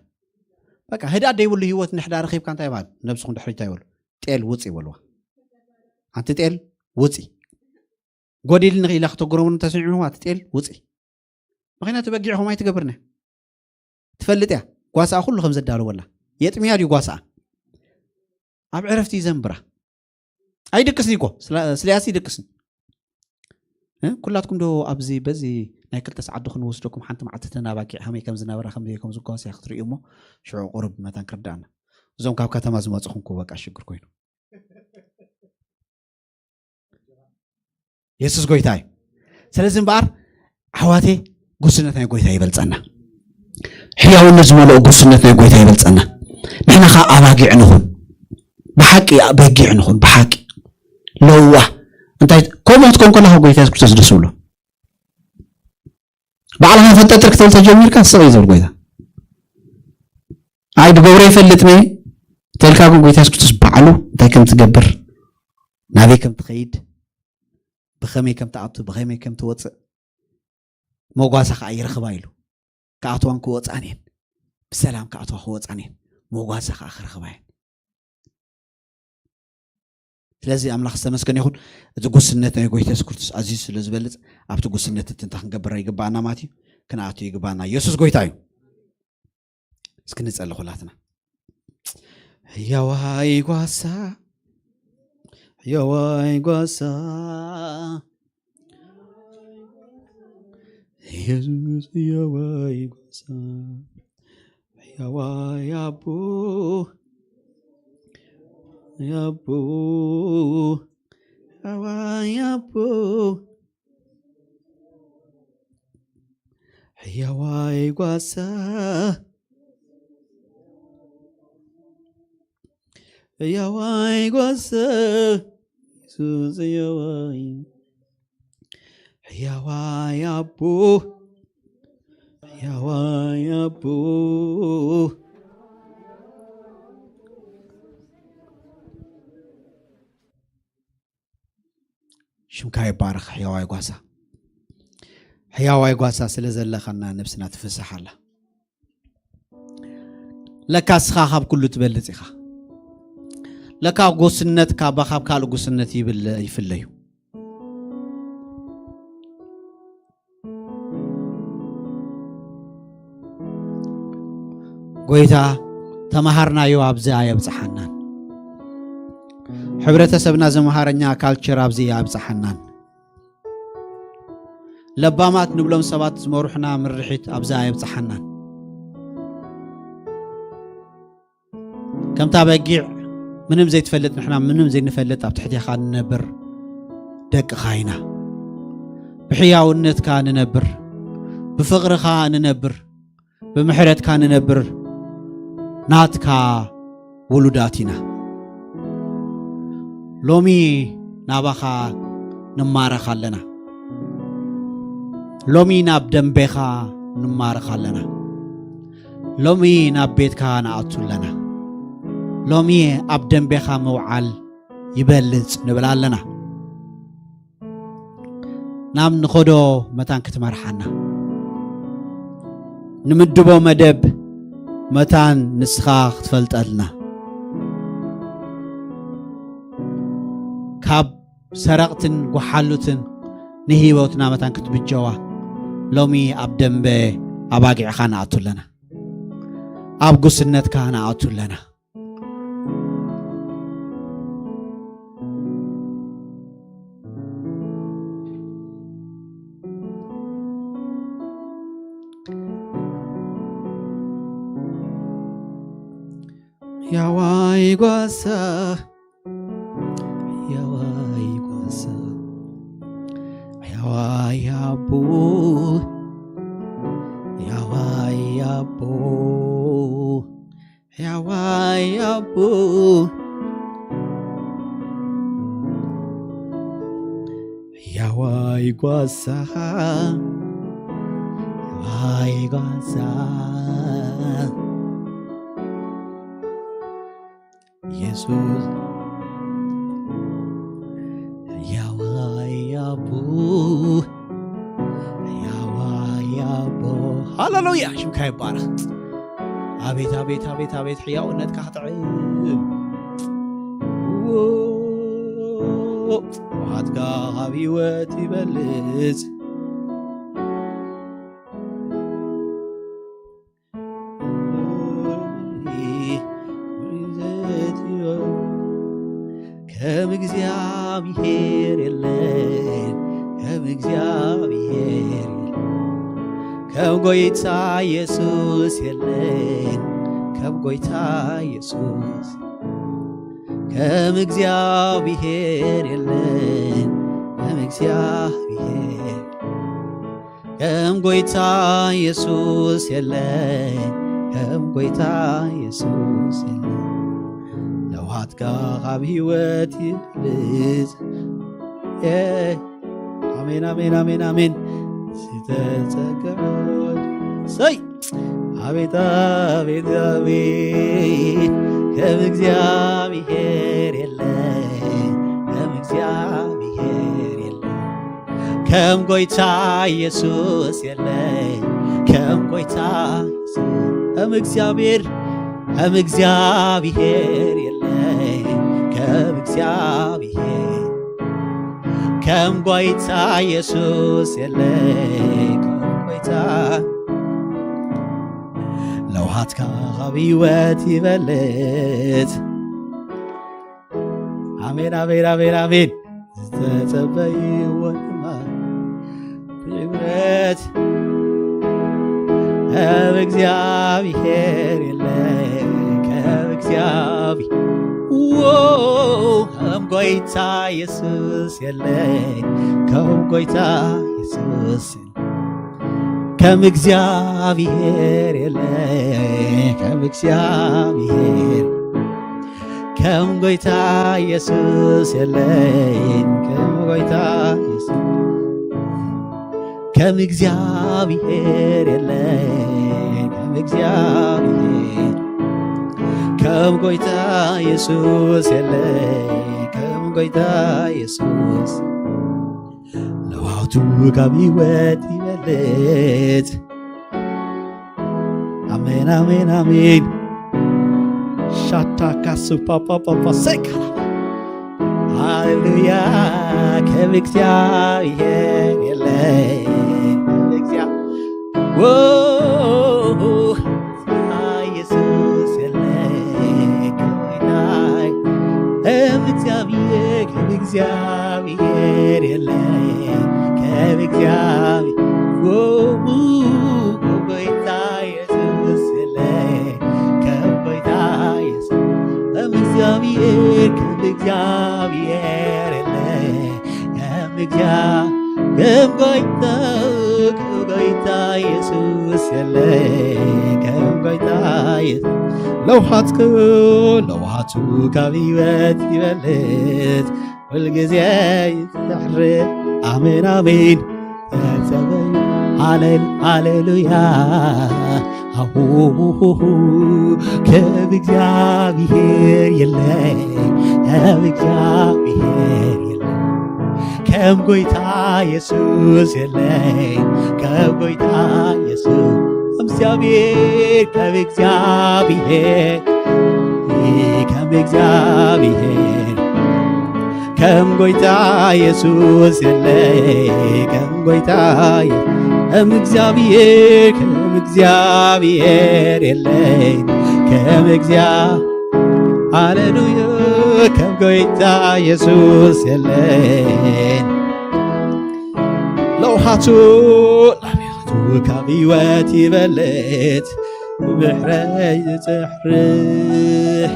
በቃ ህድኣት ደይብሉ ህይወት ንሕዳ ረኺብካ እንታይ ይበሃል? ነብስኹም ድሕሪት እንታይ ይበሉ? ጤል ውፂ ይበልዋ። ኣንቲ ጤል ውፂ። ጎዲልኒ ኢላ ክተጉረምርም ተሰሚዕኹም ኣቲ ጤል ውፂ። ምኽንያቱ በጊዕኹም ኣይትገብርና። ትፈልጥ እያ ጓሳኣ ኩሉ ከም ዘዳለወላ። የጥምያ ድዩ ጓሳኣ? ኣብ ዕረፍቲ ይዘንብራ። ኣይድቅስን እኮ፣ ስላ- ስልያስ ይድቅስን። እ? ኩላትኩም ዶ ኣብዚ በዚ ናይ ክልተ ሰዓት ዶ ክንወስደኩም ሓንቲ መዓልቲ ተናባጊዕ ከመይ ከም ዝነበራ ከም ከም ዝጓስያ ክትርእዩ እሞ ሽዑ ቁሩብ መታን ክርዳኣና። እዞም ካብ ከተማ ዝመፅኹም እኮ በቃ ሽግር ኮይኑ። የሱስ ጎይታ እዩ። ስለዚ እምበኣር ኣሕዋተይ ጉስነት ናይ ጎይታ ይበልፀና። ሕያውነት ዝመልኦ ጉስነት ናይ ጎይታ ይበልፀና። ንሕና ከዓ ኣባጊዕ ንኹን፣ ብሓቂ በጊዕ ንኹን፣ ብሓቂ ለዋህ። እንታይ ከምኡ ክትኮን ከለካ ጎይታ የሱስ ክርስቶስ ደስ ብሎ። ባዕልኻ ፈንጠጥር ክትብል ተጀሚርካ ስቕ እዩ ዝብል ጎይታ። ኣይ ድገብሮ ይፈልጥ ነ ተልካ ግን ጎይታ የሱስ ክርስቶስ ባዕሉ እንታይ ከም ትገብር፣ ናበይ ከም ትኸይድ፣ ብኸመይ ከም ትኣቱ፣ ብኸመይ ከም ትወፅእ፣ መጓሳ ከዓ ይረኽባ ኢሉ። ክኣትዋን ክወፃን እየን፣ ብሰላም ክኣትዋ ክወፃን እየን፣ መጓሳ ከዓ ክረኽባ እየን። ስለዚ ኣምላኽ ዝተመስገነ ይኹን። እቲ ጉስነት ናይ ጎይታ የሱስ ክርስቶስ ኣዝዩ ስለ ዝበልጽ ኣብቲ ጉስነት እቲ እንታይ ክንገብር ይግባኣና ማለት እዩ? ክንኣቱ ይግባኣና። የሱስ ጎይታ እዩ። እስኪ ንጸሊ ኩላትና። ህያዋይ ጓሳ፣ ህያዋይ ጓሳ፣ የሱስ ህያዋይ ጓሳ፣ ህያዋይ ኣቦ፣ ኣቦ፣ ህያዋይ ኣቦ፣ ህያዋይ ጓሳ፣ ህያዋይ ጓሳ፣ የሱስ ህያዋይ፣ ህያዋይ ኣቦ፣ ህያዋይ ኣቦ። ሽምካ ይባረኽ ሕያዋይ ጓሳ። ሕያዋይ ጓሳ ስለ ዘለኻና ነብስና ትፍስሕ ኣላ። ለካ እስኻ ካብ ኩሉ ትበልጽ ኢኻ። ለካ ጉስነት ካባ ካብ ካልእ ጉስነት ይብለ-፣ ይፍለዩ። ጎይታ ተማሃርናዮ ኣብዚ ኣየብጽሓናን። ሕብረተሰብና ዘምሃረኛ ካልቸር ኣብዚ ኣየብጽሓናን። ለባማት ንብሎም ሰባት ዝመርሑና ምርሒት ኣብዚ ኣየብጽሓናን። ከምታ በጊዕ ምንም ዘይትፈልጥ ንሕና ምንም ዘይንፈልጥ ኣብ ትሕቴኻ ንነብር ደቅኻ ኢና። ብሕያውነትካ ንነብር፣ ብፍቕርኻ ንነብር፣ ብምሕረትካ ንነብር ናትካ ውሉዳት ኢና። ሎሚ ናባኻ ንማረኽ ኣለና። ሎሚ ናብ ደንቤኻ ንማረኽ ኣለና። ሎሚ ናብ ቤትካ ንኣቱ ኣለና። ሎሚ ኣብ ደንቤኻ ምውዓል ይበልጽ ንብል ኣለና። ናብ ንኸዶ መታን ክትመርሓና፣ ንምድቦ መደብ መታን ንስኻ ክትፈልጠልና፣ ካብ ሰረቕትን ጓሓሉትን ንህይወትና መታን ክትብጀዋ፣ ሎሚ ኣብ ደንበ ኣባጊዕኻ ንኣቱ ኣለና። ኣብ ጉስነትካ ንኣቱ ኣለና። ያዋይ ጓሳ፣ ያዋይ ጓሳ፣ ያዋይ ኣቦ፣ ያዋይ ኣቦ፣ ያዋይ ኣቦ፣ ያዋይ ጓሳ፣ ያዋይ ጓሳ፣ የሱስ ያዋይ ኣቦ፣ ያዋይ ኣቦ። ሃሌሉያ፣ ሽምካ ይባረኽ። ኣቤት፣ ኣቤት፣ ኣቤት፣ ኣቤት፣ ሕያውነትካ ክጥዕም። ዎ፣ ዋትካ ኣብ ህይወት ይበልጽ። ከም እግዚኣብሔር የለን፣ ከም እግዚኣብሔር የለን፣ ከም ጎይታ ኢየሱስ የለን፣ ከም ጎይታ ኢየሱስ፣ ከም እግዚኣብሔር የለን፣ ከም እግዚኣብሔር ከም ጎይታ ኢየሱስ የለን፣ ከም ጎይታ ኢየሱስ የለን። ለውሃትካ ካብ ህይወት ይብልጽ። የ-፣ ኣሜን፣ ኣሜን፣ ኣሜን፣ ኣሜን። ዝተጸገዑ ሰይ፣ ኣቤት፣ ኣቤት፣ ኣቤት፣ ከም እግዚኣብሔር የለን፣ ከም እግዚኣብሔር የለን። ከም ጎይታ ኢየሱስ የለን፣ ከም ጎይታ ኢየሱስ፣ ከም እግዚኣብሔር፣ ከም እግዚኣብሔር የለን፣ ከም ኣብ እግዚኣብሔር ከም ጎይታ ኢየሱስ የለ። ከም ጎይታ ለውሃትካ ካብ ህይወት ይበልጽ። ኣሜን፣ ኣሜን፣ ኣሜን፣ ኣሜን። ዝተጸበይዎ ድማ ብሕብረት ኣብ እግዚኣብሔር የለ። ከም እግዚኣብሔር፣ ዎ፣ ከም ጎይታ ኢየሱስ የለ። ከም ጎይታ ኢየሱስ የለ። ከም እግዚኣብሔር የለ። ከም እግዚኣብሔር፣ ከም ጎይታ ኢየሱስ የለይን። ከም ጎይታ ኢየሱስ፣ ከም እግዚኣብሔር የለይን። ከም እግዚኣብሔር፣ ከም ጎይታ ኢየሱስ የለይን። ከም ጎይታ ኢየሱስ፣ ለውሃቱ ካብ ህይወት ይበልጽ። ኣሜን፣ ኣሜን፣ ኣሜን። ሻታ ካሱ ፓፓ ፓፓ ሰካ። ሃሌሉያ፣ ከም እግዚኣብሔር የለ። ከም እግዚኣብሔር፣ ዎ፣ ኢየሱስ የለ። ከም እግዚኣብሔር፣ ከም እግዚኣብሔር የለ። ከም እግዚኣብሔር፣ ዎ፣ ጎይታ ኢየሱስ የለ። ከም ጎይታ ኢየሱስ፣ ከም እግዚኣብሔር፣ ከም እግዚኣብሔር የለ። ከም እግዚአ-፣ ከም ጎይታ፣ ከም ጎይታ ኢየሱስ የለ። ከም ጎይታ ኢየሱስ፣ ለውሃትኩ፣ ለውሃቱ ካብ ህይወት ይበልጽ። ሁልጊዜ ይዘሕር። ኣሜን፣ ኣሜን። ተጸበዩ። ሃሌሉ-፣ ሃሌሉያ። ኣሁሁሁሁ። ከም እግዚኣብሔር የለ። ከም እግዚኣብሔር የለ። ከም ጎይታ ኢየሱስ የለ። ከም ጎይታ ኢየሱስ፣ እግዚኣብሔር፣ ከም እግዚኣብሔር፣ ከም እግዚኣብሔር፣ ከም ጎይታ ኢየሱስ የለ። ከም ጎይታ ኢየ-፣ ከም እግዚኣብሔር፣ ከም እግዚኣብሔር የለ። ከም እግዚአ-፣ ሃሌሉያ፣ ከም ጎይታ ኢየሱስ የለ። ለውሃቱ፣ ለውሃቱ ካብ ህይወት ይበልጽ። ብሕረይ ዝጽሕርሕ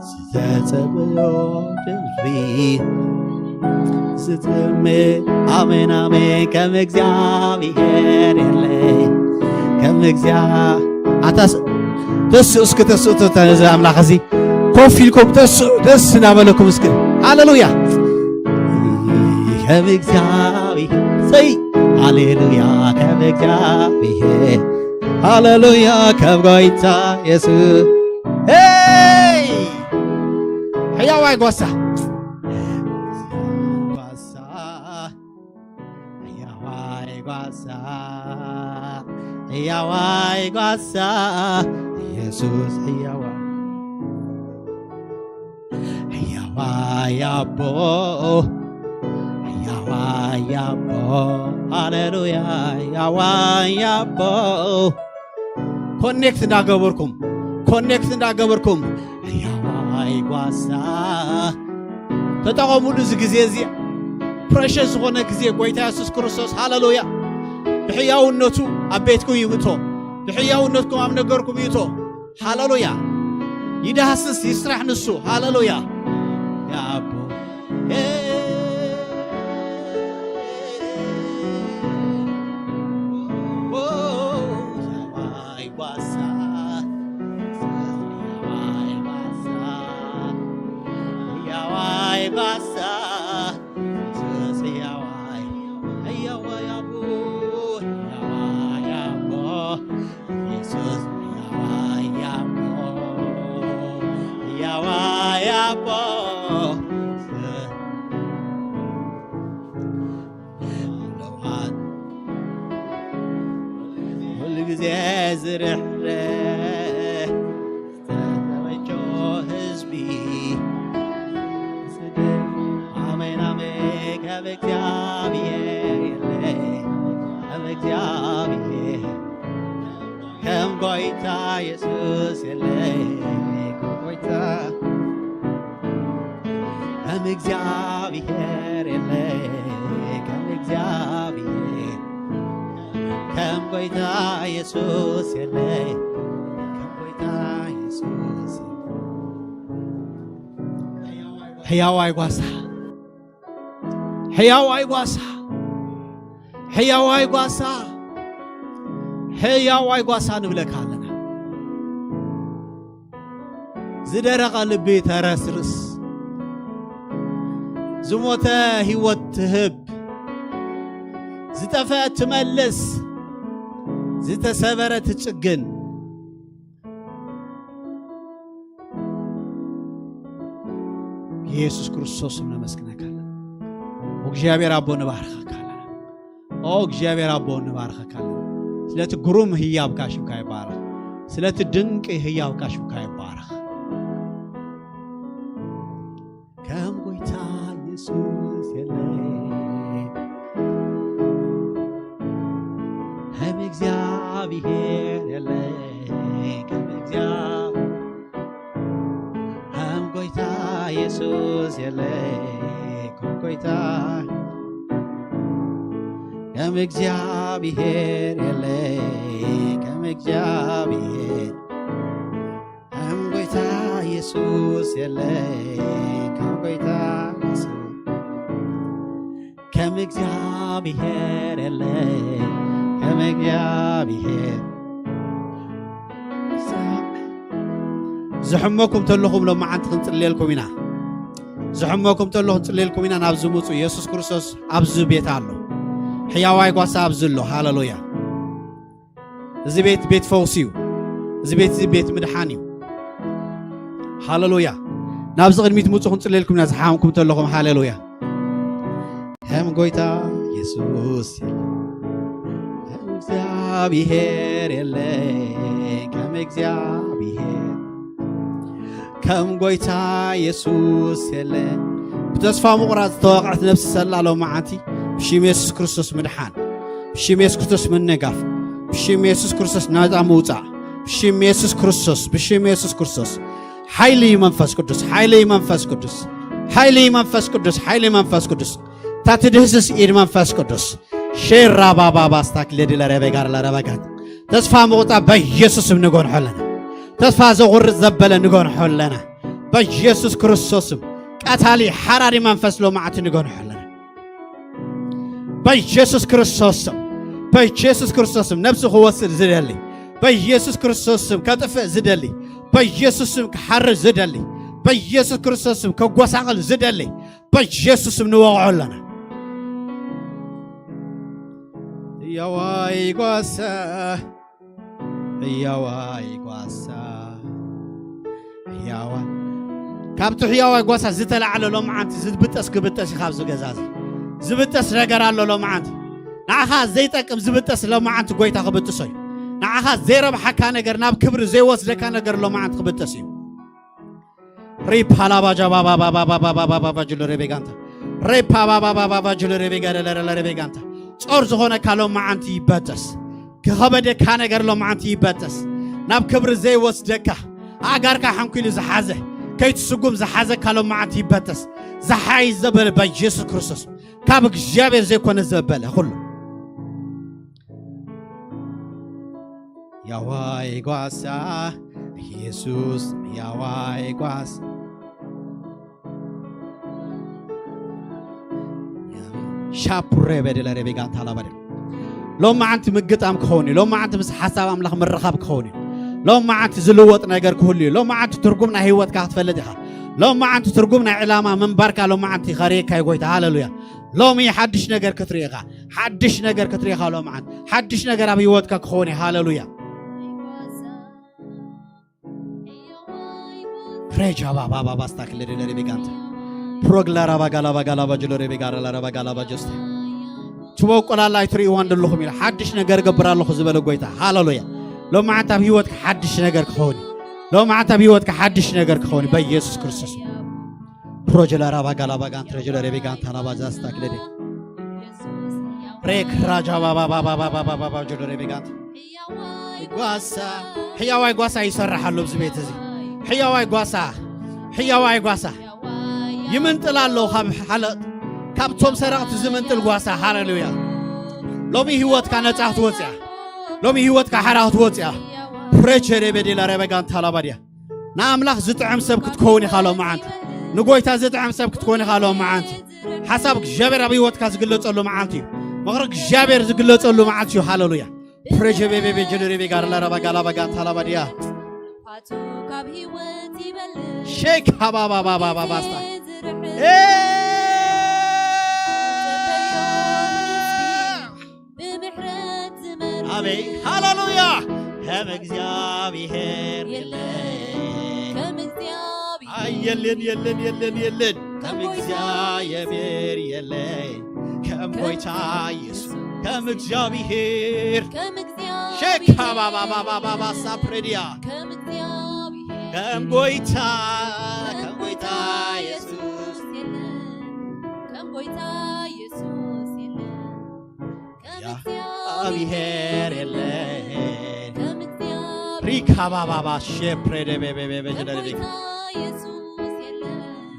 ዝተጸበዮ ድሪ ዝጥምእ። ኣሜን፣ ኣሜን። ከም እግዚኣብሔር የለ። ከም እግዚኣብ-፣ ኣታስ-፣ ተስኡ እስኪ፣ ተስኡ፣ ተስኡ፣ ነዚ ኣምላኽ እዚ ኮፍ ኢልኩም ተስኡ፣ ደስ እናበለኩም እስኪ። ሃሌሉያ። ከም እግዚኣብሔር፣ ሰይ፣ ሃሌሉያ፣ ከም እግዚኣብሔር፣ ሃሌሉያ፣ ከም ጎይታ የሱስ። ሄይ! ሕያዋይ ጓሳ፣ ጓሳ፣ ሕያዋይ ጓሳ፣ ሕያዋይ ጓሳ፣ ኢየሱስ ሕያዋይ፣ ሕያዋይ ኣቦ፣ ሕያዋይ ኣቦ፣ ሃሌሉያ፣ ሕያዋይ ኣቦ። ኮኔክት እንዳገበርኩም፣ ኮኔክት እንዳገበርኩም፣ ሕያዋይ ጓሳ። ተጠቐሙሉ እዚ ግዜ እዚ። ፕረሸስ ዝኾነ ግዜ ጎይታ የሱስ ክርስቶስ፣ ሃሌሉያ። ብሕያውነቱ ኣብ ቤትኩም ይምቶ፣ ብሕያውነትኩም ኣብ ነገርኩም ይእቶ። ሃሌሉያ። ይዳህስስ ይስራሕ ንሱ። ሃሌሉያ። ያቦ እግዚኣብሔር የለ፣ ከም እግዚኣብሔር፣ ከም ጎይታ የሱስ የለ፣ ከም ጎይታ፣ ከም እግዚኣብሔር የለ፣ ከም እግዚኣብሔር፣ ከም ጎይታ የሱስ የለ፣ ከም ጎይታ የሱስ የለ። ሕያዋይ ጓሳ፣ ሕያዋይ ጓሳ፣ ሕያዋይ ጓሳ፣ ሕያዋይ ጓሳ ንብለካ ኣለና። ዝደረቐ ልቢ ተረስርስ፣ ዝሞተ ህይወት ትህብ፣ ዝጠፍአ ትመልስ፣ ዝተሰበረ ትጽግን፣ የሱስ ክርስቶስ ስም ነመስግነካ ኣለና። ኦ እግዚኣብሔር ኣቦ ንባርኸካ ኣለና። ኦ እግዚኣብሔር ኣቦ ንባርኸካ ኣለና። ስለቲ ግሩም ህያብካ ሽምካ ይባረኽ። ስለቲ ድንቂ ህያብካ ሽምካ ይባረኽ። ከም ጎይታ የሱስ የለ፣ ከም እግዚኣብሔር የለ፣ ከም እግዚኣብሔር፣ ከም ጎይታ የሱስ የለ፣ ከም ጎይታ፣ ከም እግዚኣብሔር የለ፣ ከም እግዚኣብሔር፣ ከም ጎይታ የሱስ የለ፣ ከም ጎይታ የሱስ፣ ከም እግዚኣብሔር የለ፣ ከም እግዚኣብሔር። ዝሕመኩም ተለኹም ሎማዓንቲ ክንጽልየልኩም ኢና። ዝሕመኩም ተሎ ክንጽልየልኩም ኢና። ናብዚ ምጹ። የሱስ ክርስቶስ ኣብዚ ቤት ኣሎ። ሕያዋይ ጓሳ ኣብዚ ኣሎ። ሃሌሉያ። እዚ ቤት ቤት ፈውሲ እዩ። እዚ ቤት እዚ ቤት ምድሓን እዩ። ሃሌሉያ። ናብዚ ቅድሚት ምጹ ክንጽልየልኩም ኢና። ዝሓምኩም ተለኹም። ሃሌሉያ። ከም ጎይታ የሱስ የለ፣ ከም እግዚኣብሔር የለ፣ ከም እግዚኣብሔር፣ ከም ጎይታ የሱስ የለ። ብተስፋ ምቑራጽ ዝተወቕዐት ነፍሲ ሰላ ሎማዓንቲ ብሽም የሱስ ክርስቶስ ምድሓን፣ ብሽም የሱስ ክርስቶስ ምንጋፍ፣ ብሽም የሱስ ክርስቶስ ናጻ ምውጻእ፣ ብሽም የሱስ ክርስቶስ፣ ብሽም የሱስ ክርስቶስ ሓይሊ መንፈስ ቅዱስ፣ ሓይሊ መንፈስ ቅዱስ፣ ሓይሊ መንፈስ ቅዱስ፣ ሓይሊ መንፈስ ቅዱስ። እታ ትድህስስ ኢድ መንፈስ ቅዱስ። ሼራ ባባ ባስታክ ለዲ ለረቤጋር ለረበጋት። ተስፋ ምቑጣ በኢየሱስ ስም ንጎንሖ ኣለና። ተስፋ ዘቑርጥ ዘበለ ንጎንሖ ኣለና። በኢየሱስ ክርስቶስ ስም ቀታሊ ሓራሪ መንፈስ ሎማዓንቲ ንጎንሖ ኣለና። በኢየሱስ ክርስቶስ ስም፣ በኢየሱስ ክርስቶስ ስም ነብሲ ክወስድ ዝደሊ፣ በኢየሱስ ክርስቶስ ስም ከጥፍእ ዝደሊ፣ በኢየሱስ ስም ክሓርድ ዝደሊ፣ በኢየሱስ ክርስቶስ ስም ከጎሳቕል ዝደሊ፣ በኢየሱስ ስም ንወቕዖ ኣለና። ሕያዋይ ጓሳ፣ ሕያዋይ ጓሳ፣ ሕያዋይ፣ ካብቲ ሕያዋይ ጓሳ ዝተላዕለ ሎማዓንቲ ዝብጠስ ክብጠስ እዩ። ካብዚ ገዛ እዚ ዝብጠስ ነገር ኣሎ። ሎማዓንቲ ንዓኻ ዘይጠቅም ዝብጠስ ሎማዓንቲ ጎይታ ክብጥሶ እዩ። ንዓኻ ዘይረብሓካ ነገር፣ ናብ ክብሪ ዘይወስደካ ነገር ሎማዓንቲ ክብጠስ እዩ። ሪፓ ላባጃ ባባ ባባ ባባ ባባ ባባ ጅሎ ሬቤጋንታ፣ ሪፓ ባባ ባባ ባባ ጅሎ ሬቤጋ ደለረለ ሬቤጋንታ። ጾር ዝኾነካ ሎማዓንቲ ይበጠስ። ክኸበደካ ነገር ሎማዓንቲ ይበጠስ። ናብ ክብሪ ዘይወስደካ፣ ኣእጋርካ ሓንኪሉ ዝሓዘ፣ ከይትስጉም ዝሓዘካ ሎማዓንቲ ይበጠስ። ዝሓይ ዘበለ በኢየሱስ ክርስቶስ፣ ካብ እግዚኣብሔር ዘይኮነ ዘበለ ኩሉ። ያዋይ ጓሳ ኢየሱስ፣ ያዋይ ጓሳ። ሻፕሬ በደለ ሬቤጋንታ ላባደ። ሎማዓንቲ ምግጣም ክኸውን እዩ። ሎማዓንቲ ምስ ሓሳብ ኣምላኽ ምርኻብ ክኸውን እዩ። ሎማዓንቲ ዝልወጥ ነገር ክህሉ እዩ። ሎማዓንቲ ትርጉም ናይ ህይወትካ ክትፈልጥ ኢኻ። ሎማዓንቲ ትርጉም ናይ ዕላማ ምንባርካ ሎማዓንቲ ከርእየካ እዩ ጎይታ። ሃሌሉያ። ሎሚ ሓድሽ ነገር ክትርኢ ኢኻ። ሓድሽ ነገር ክትርኢ ኢኻ ሎማዓንቲ። ሓድሽ ነገር ኣብ ህይወትካ ክኸውን እዩ። ሃሌሉያ። ሬጃ ባባ ባባ ስታክ ለደለ ሬቤጋንተ ፕሮግላ ራባ ጋላባ ጋላባ ጅሎ ሬቤጋ ራላ ራባ ጋላባ ጀስተ ትበቁላላ ኣይትርእይዋን ዘለኹም ኢለ ሓድሽ ነገር ገብር ኣለኹ ዝበለ ጎይታ። ሃሌሉያ። ሎማዓንቲ ኣብ ህይወትካ ሓድሽ ነገር ክኸውን እዩ። ሎማዓንቲ ኣብ ህይወትካ ሓድሽ ነገር ክኸውን እዩ በኢየሱስ ክርስቶስ። ፕሮጀላ ራባ ጋላባ ጋንት ረጀለ ሬቤጋንታ ራባ ዛስታክ ለደ ሬክ ራጃ ባባባባባባባባ ጆዶሬ ቤጋንት ጓሳ ሕያዋይ ጓሳ ይሰርሕ ኣሎ ኣብዚ ቤት እዚ። ሕያዋይ ጓሳ፣ ሕያዋይ ጓሳ ይምንጥል ኣሎ ካብ ሓለቕ፣ ካብቶም ሰረቕቲ ዝምንጥል ጓሳ። ሃሌሉያ። ሎሚ ህይወትካ ነጻ ክትወጽያ፣ ሎሚ ህይወትካ ሓራ ክትወጽያ። ፕሬቸሬ ቤዴላ ረበጋንታ ላባድያ ንኣምላኽ ዝጥዕም ሰብ ክትከውን ኢኻ ሎም መዓንቲ። ንጎይታ ዝጥዕም ሰብ ክትከውን ኢኻ ሎም መዓንቲ። ሓሳብ እግዚኣብሔር ኣብ ህይወትካ ዝግለጸሉ መዓንቲ እዩ። ምኽሪ እግዚኣብሔር ዝግለጸሉ መዓንቲ እዩ። ሃሌሉያ። ፕሬጀ ቤቤቤ ጀደሬቤ ጋር ለረባ ጋላባ ጋንታ ላባ ድያ። ፋቱ ካብ ህይወት ይበልጥ። ሼክ ሃባባባባባስታ። ዝርሕር ኤ! ተበዮ ህዝቢ ብምሕረት ዝመርሕ። ኣሜን። ሃሌሉያ። ከም እግዚኣብሔር የለን። የለን። ከም እግዚኣብሔር ኣይ፣ የለን፣ የለን፣ የለን፣ የለን። ከም እግዚኣብሔር የለን። ከም ጎይታ ኢየሱስ፣ ከም እግዚኣብሔር። ከም እግዚኣብሔር። ሼክ ሃባባባባባባ ሳፕሬዲያ። ከም እግዚኣብሔር። ከም ጎይታ፣ ከም ጎይታ ኢየሱስ። የለን። ከም ጎይታ ኢየሱስ የለን። ከም ያ እግዚኣብሔር። ብሔር የለን። ከም እግዚኣብሔር። ሪካ ባባባ ሼፕሬ ደቤቤቤቤ ከም ጀደልቤ። ጎይታ ኢየሱስ የለን።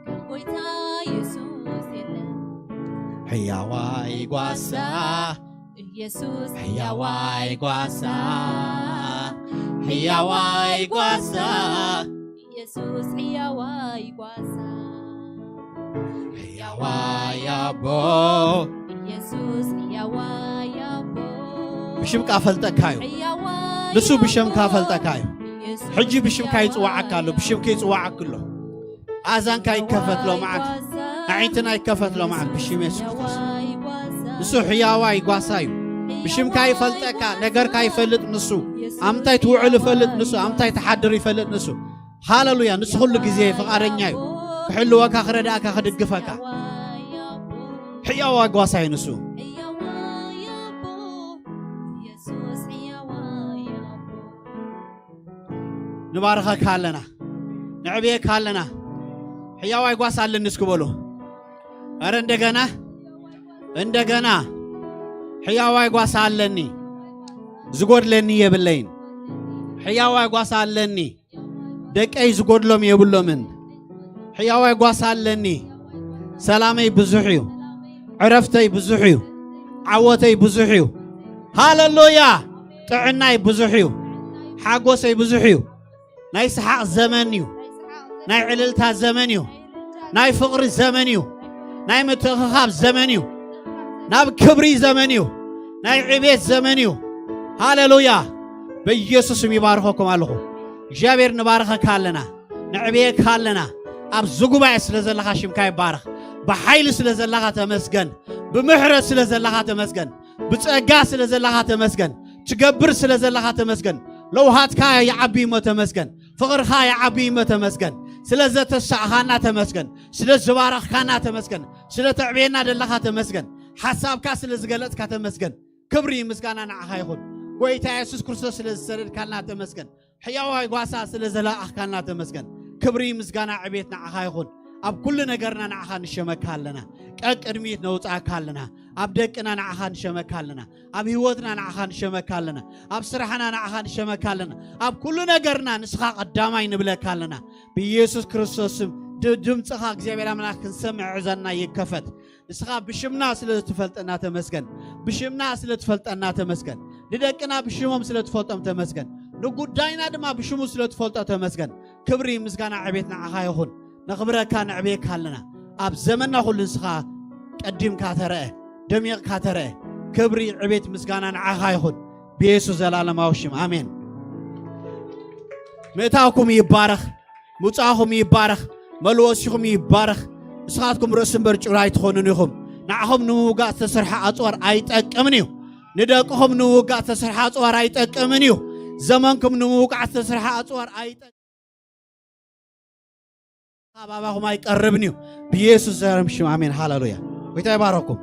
ከም ጎይታ ኢየሱስ የለን። ሕያዋይ ጓሳ። ኢየሱስ ሕያዋይ ጓሳ። ሕያዋይ ጓሳ። ኢየሱስ ሕያዋይ ጓሳ። ሕያዋይ ኣቦ። ኢየሱስ ሕያዋይ ኣቦ። ብሽምካ ፈልጠካ እዩ። ሕያዋይ ንሱ ብሽምካ ኣቦ። ፈልጠካ እዩ። ኢየሱስ ሕጂ ብሽምካ ይጽዋዓካ ኣሎ። ሕያዋይ ብሽምካ ይጽዋዓክ ኣሎ። ኣዛንካ ይከፈት ሎማዓት። ኣዒንትና ይከፈት ሎማዓት ብሽም የሱስ ክርስቶስ። ንሱ ሕያዋይ ጓሳ እዩ። ብሽምካ ይፈልጠካ፣ ነገርካ ይፈልጥ ንሱ። ኣምታይ ትውዕል ይፈልጥ ንሱ፣ ኣምታይ ትሓድር ይፈልጥ ንሱ። ሃሌሉያ። ንሱ ኩሉ ግዜ ፍቓደኛ እዩ። ክሕልወካ፣ ክረዳእካ፣ ክድግፈካ። ሕያዋይ ጓሳ እዩ ንሱ። ንባርኸካ ኣለና። ነዕብየካ ኣለና። ሕያዋይ ጓሳ ኣለኒ እስኪ በሉ። ኧረ እንደገና፣ እንደገና። ሕያዋይ ጓሳ ኣለኒ። ዝጎድለኒ የብለይን። ሕያዋይ ጓሳ ኣለኒ። ደቀይ ዝጎድሎም የብሎምን። ሕያዋይ ጓሳ ኣለኒ። ሰላመይ ብዙሕ እዩ። ዕረፍተይ ብዙሕ እዩ። ዓወተይ ብዙሕ እዩ። ሃሌሉያ። ጥዕናይ ብዙሕ እዩ። ሓጎሰይ ብዙሕ እዩ። ናይ ሰሓቕ ዘመን እዩ። ናይ ዕልልታ ዘመን እዩ። ናይ ፍቕሪ ዘመን እዩ። ናይ ምትእኽኻብ ዘመን እዩ። ናብ ክብሪ ዘመን እዩ። ናይ ዕቤት ዘመን እዩ። ሃሌሉያ። በኢየሱስ ስም ይባርኸኩም ኣለኹ። እግዚኣብሔር ንባርኸካ ኣለና። ነዕብየካ ኣለና። ኣብዚ ጉባኤ ስለ ዘለኻ ሽምካ ይባረኽ። ብሓይሊ ስለ ዘለኻ ተመስገን። ብምሕረት ስለ ዘለኻ ተመስገን። ብጸጋ ስለ ዘለኻ ተመስገን። ትገብር ስለ ዘለኻ ተመስገን። ለውሃትካ ይዓቢ እሞ ተመስገን። ፍቕርኻ ይዓቢ እሞ ተመስገን። ስለ ዘተሳእኻና ተመስገን። ስለ ዝባረኽካና ተመስገን። ስለ ተዕብየና ዘለኻ ተመስገን። ሓሳብካ ስለ ዝገለጽካ ተመስገን። ክብሪ ምስጋና ንዓኻ ይኹን። ጎይታ የሱስ ክርስቶስ ስለ ዝሰደድካልና ተመስገን። ሕያዋይ ጓሳ ስለ ዘለኣኽካልና ተመስገን። ክብሪ ምስጋና ዕቤት ንዓኻ ይኹን። ኣብ ኩሉ ነገርና ንዓኻ ንሸመካ ኣለና። ቀቅድሚት ነውጻእካ ኣለና። ኣብ ደቅና ንዓኻ ንሸመካ ኣለና። ኣብ ህይወትና ንዓኻ ንሸመካ ኣለና። ኣብ ስራሕና ንዓኻ ንሸመካ ኣለና። ኣብ ኩሉ ነገርና ንስኻ ቀዳማይ ንብለካ ኣለና። ብኢየሱስ ክርስቶስ ስም ድ-፣ ድምፅኻ እግዚኣብሔር ኣምላኽ ክንሰምዕ እዘንና ይከፈት። ንስኻ ብሽምና ስለ ትፈልጠና ተመስገን። ብሽምና ስለ ትፈልጠና ተመስገን። ንደቅና ብሽሞም ስለ ትፈልጦም ተመስገን። ንጉዳይና ድማ ብሽሙ ስለ ትፈልጦ ተመስገን። ክብሪ ምስጋና ዕቤት ንዓኻ ይኹን። ነኽብረካ ነዕብየካ ኣለና። ኣብ ዘመንና ኩሉ ንስኻ ቀዲምካ ተረአ፣ ደሚቕካ ተረአ። ክብሪ ዕቤት ምስጋና ንዓኻ ይኹን። ብየሱስ ዘላለማዊ ሽም ኣሜን። ምእታውኩም ይባረኽ። ምውጻእኹም ይባረኽ፣ መልወሲኹም ይባረኽ። ንስኻትኩም ርእሲ እምበር ጭራ ኣይትኾኑን ኢኹም። ንዓኹም ንምውጋእ ዝተሰርሐ ኣጽዋር ኣይጠቅምን እዩ። ንደቅኹም ንምውጋእ ዝተሰርሐ ኣጽዋር ኣይጠቅምን እዩ። ዘመንኩም ንምውጋእ ዝተሰርሐ ኣጽዋር ኣይጠቅምን። ኣባባኹም ኣይቀርብን እዩ። ብኢየሱስ ዘረም ሽም ኣሜን። ሃሌሉያ። ጎይታ ይባረኩም።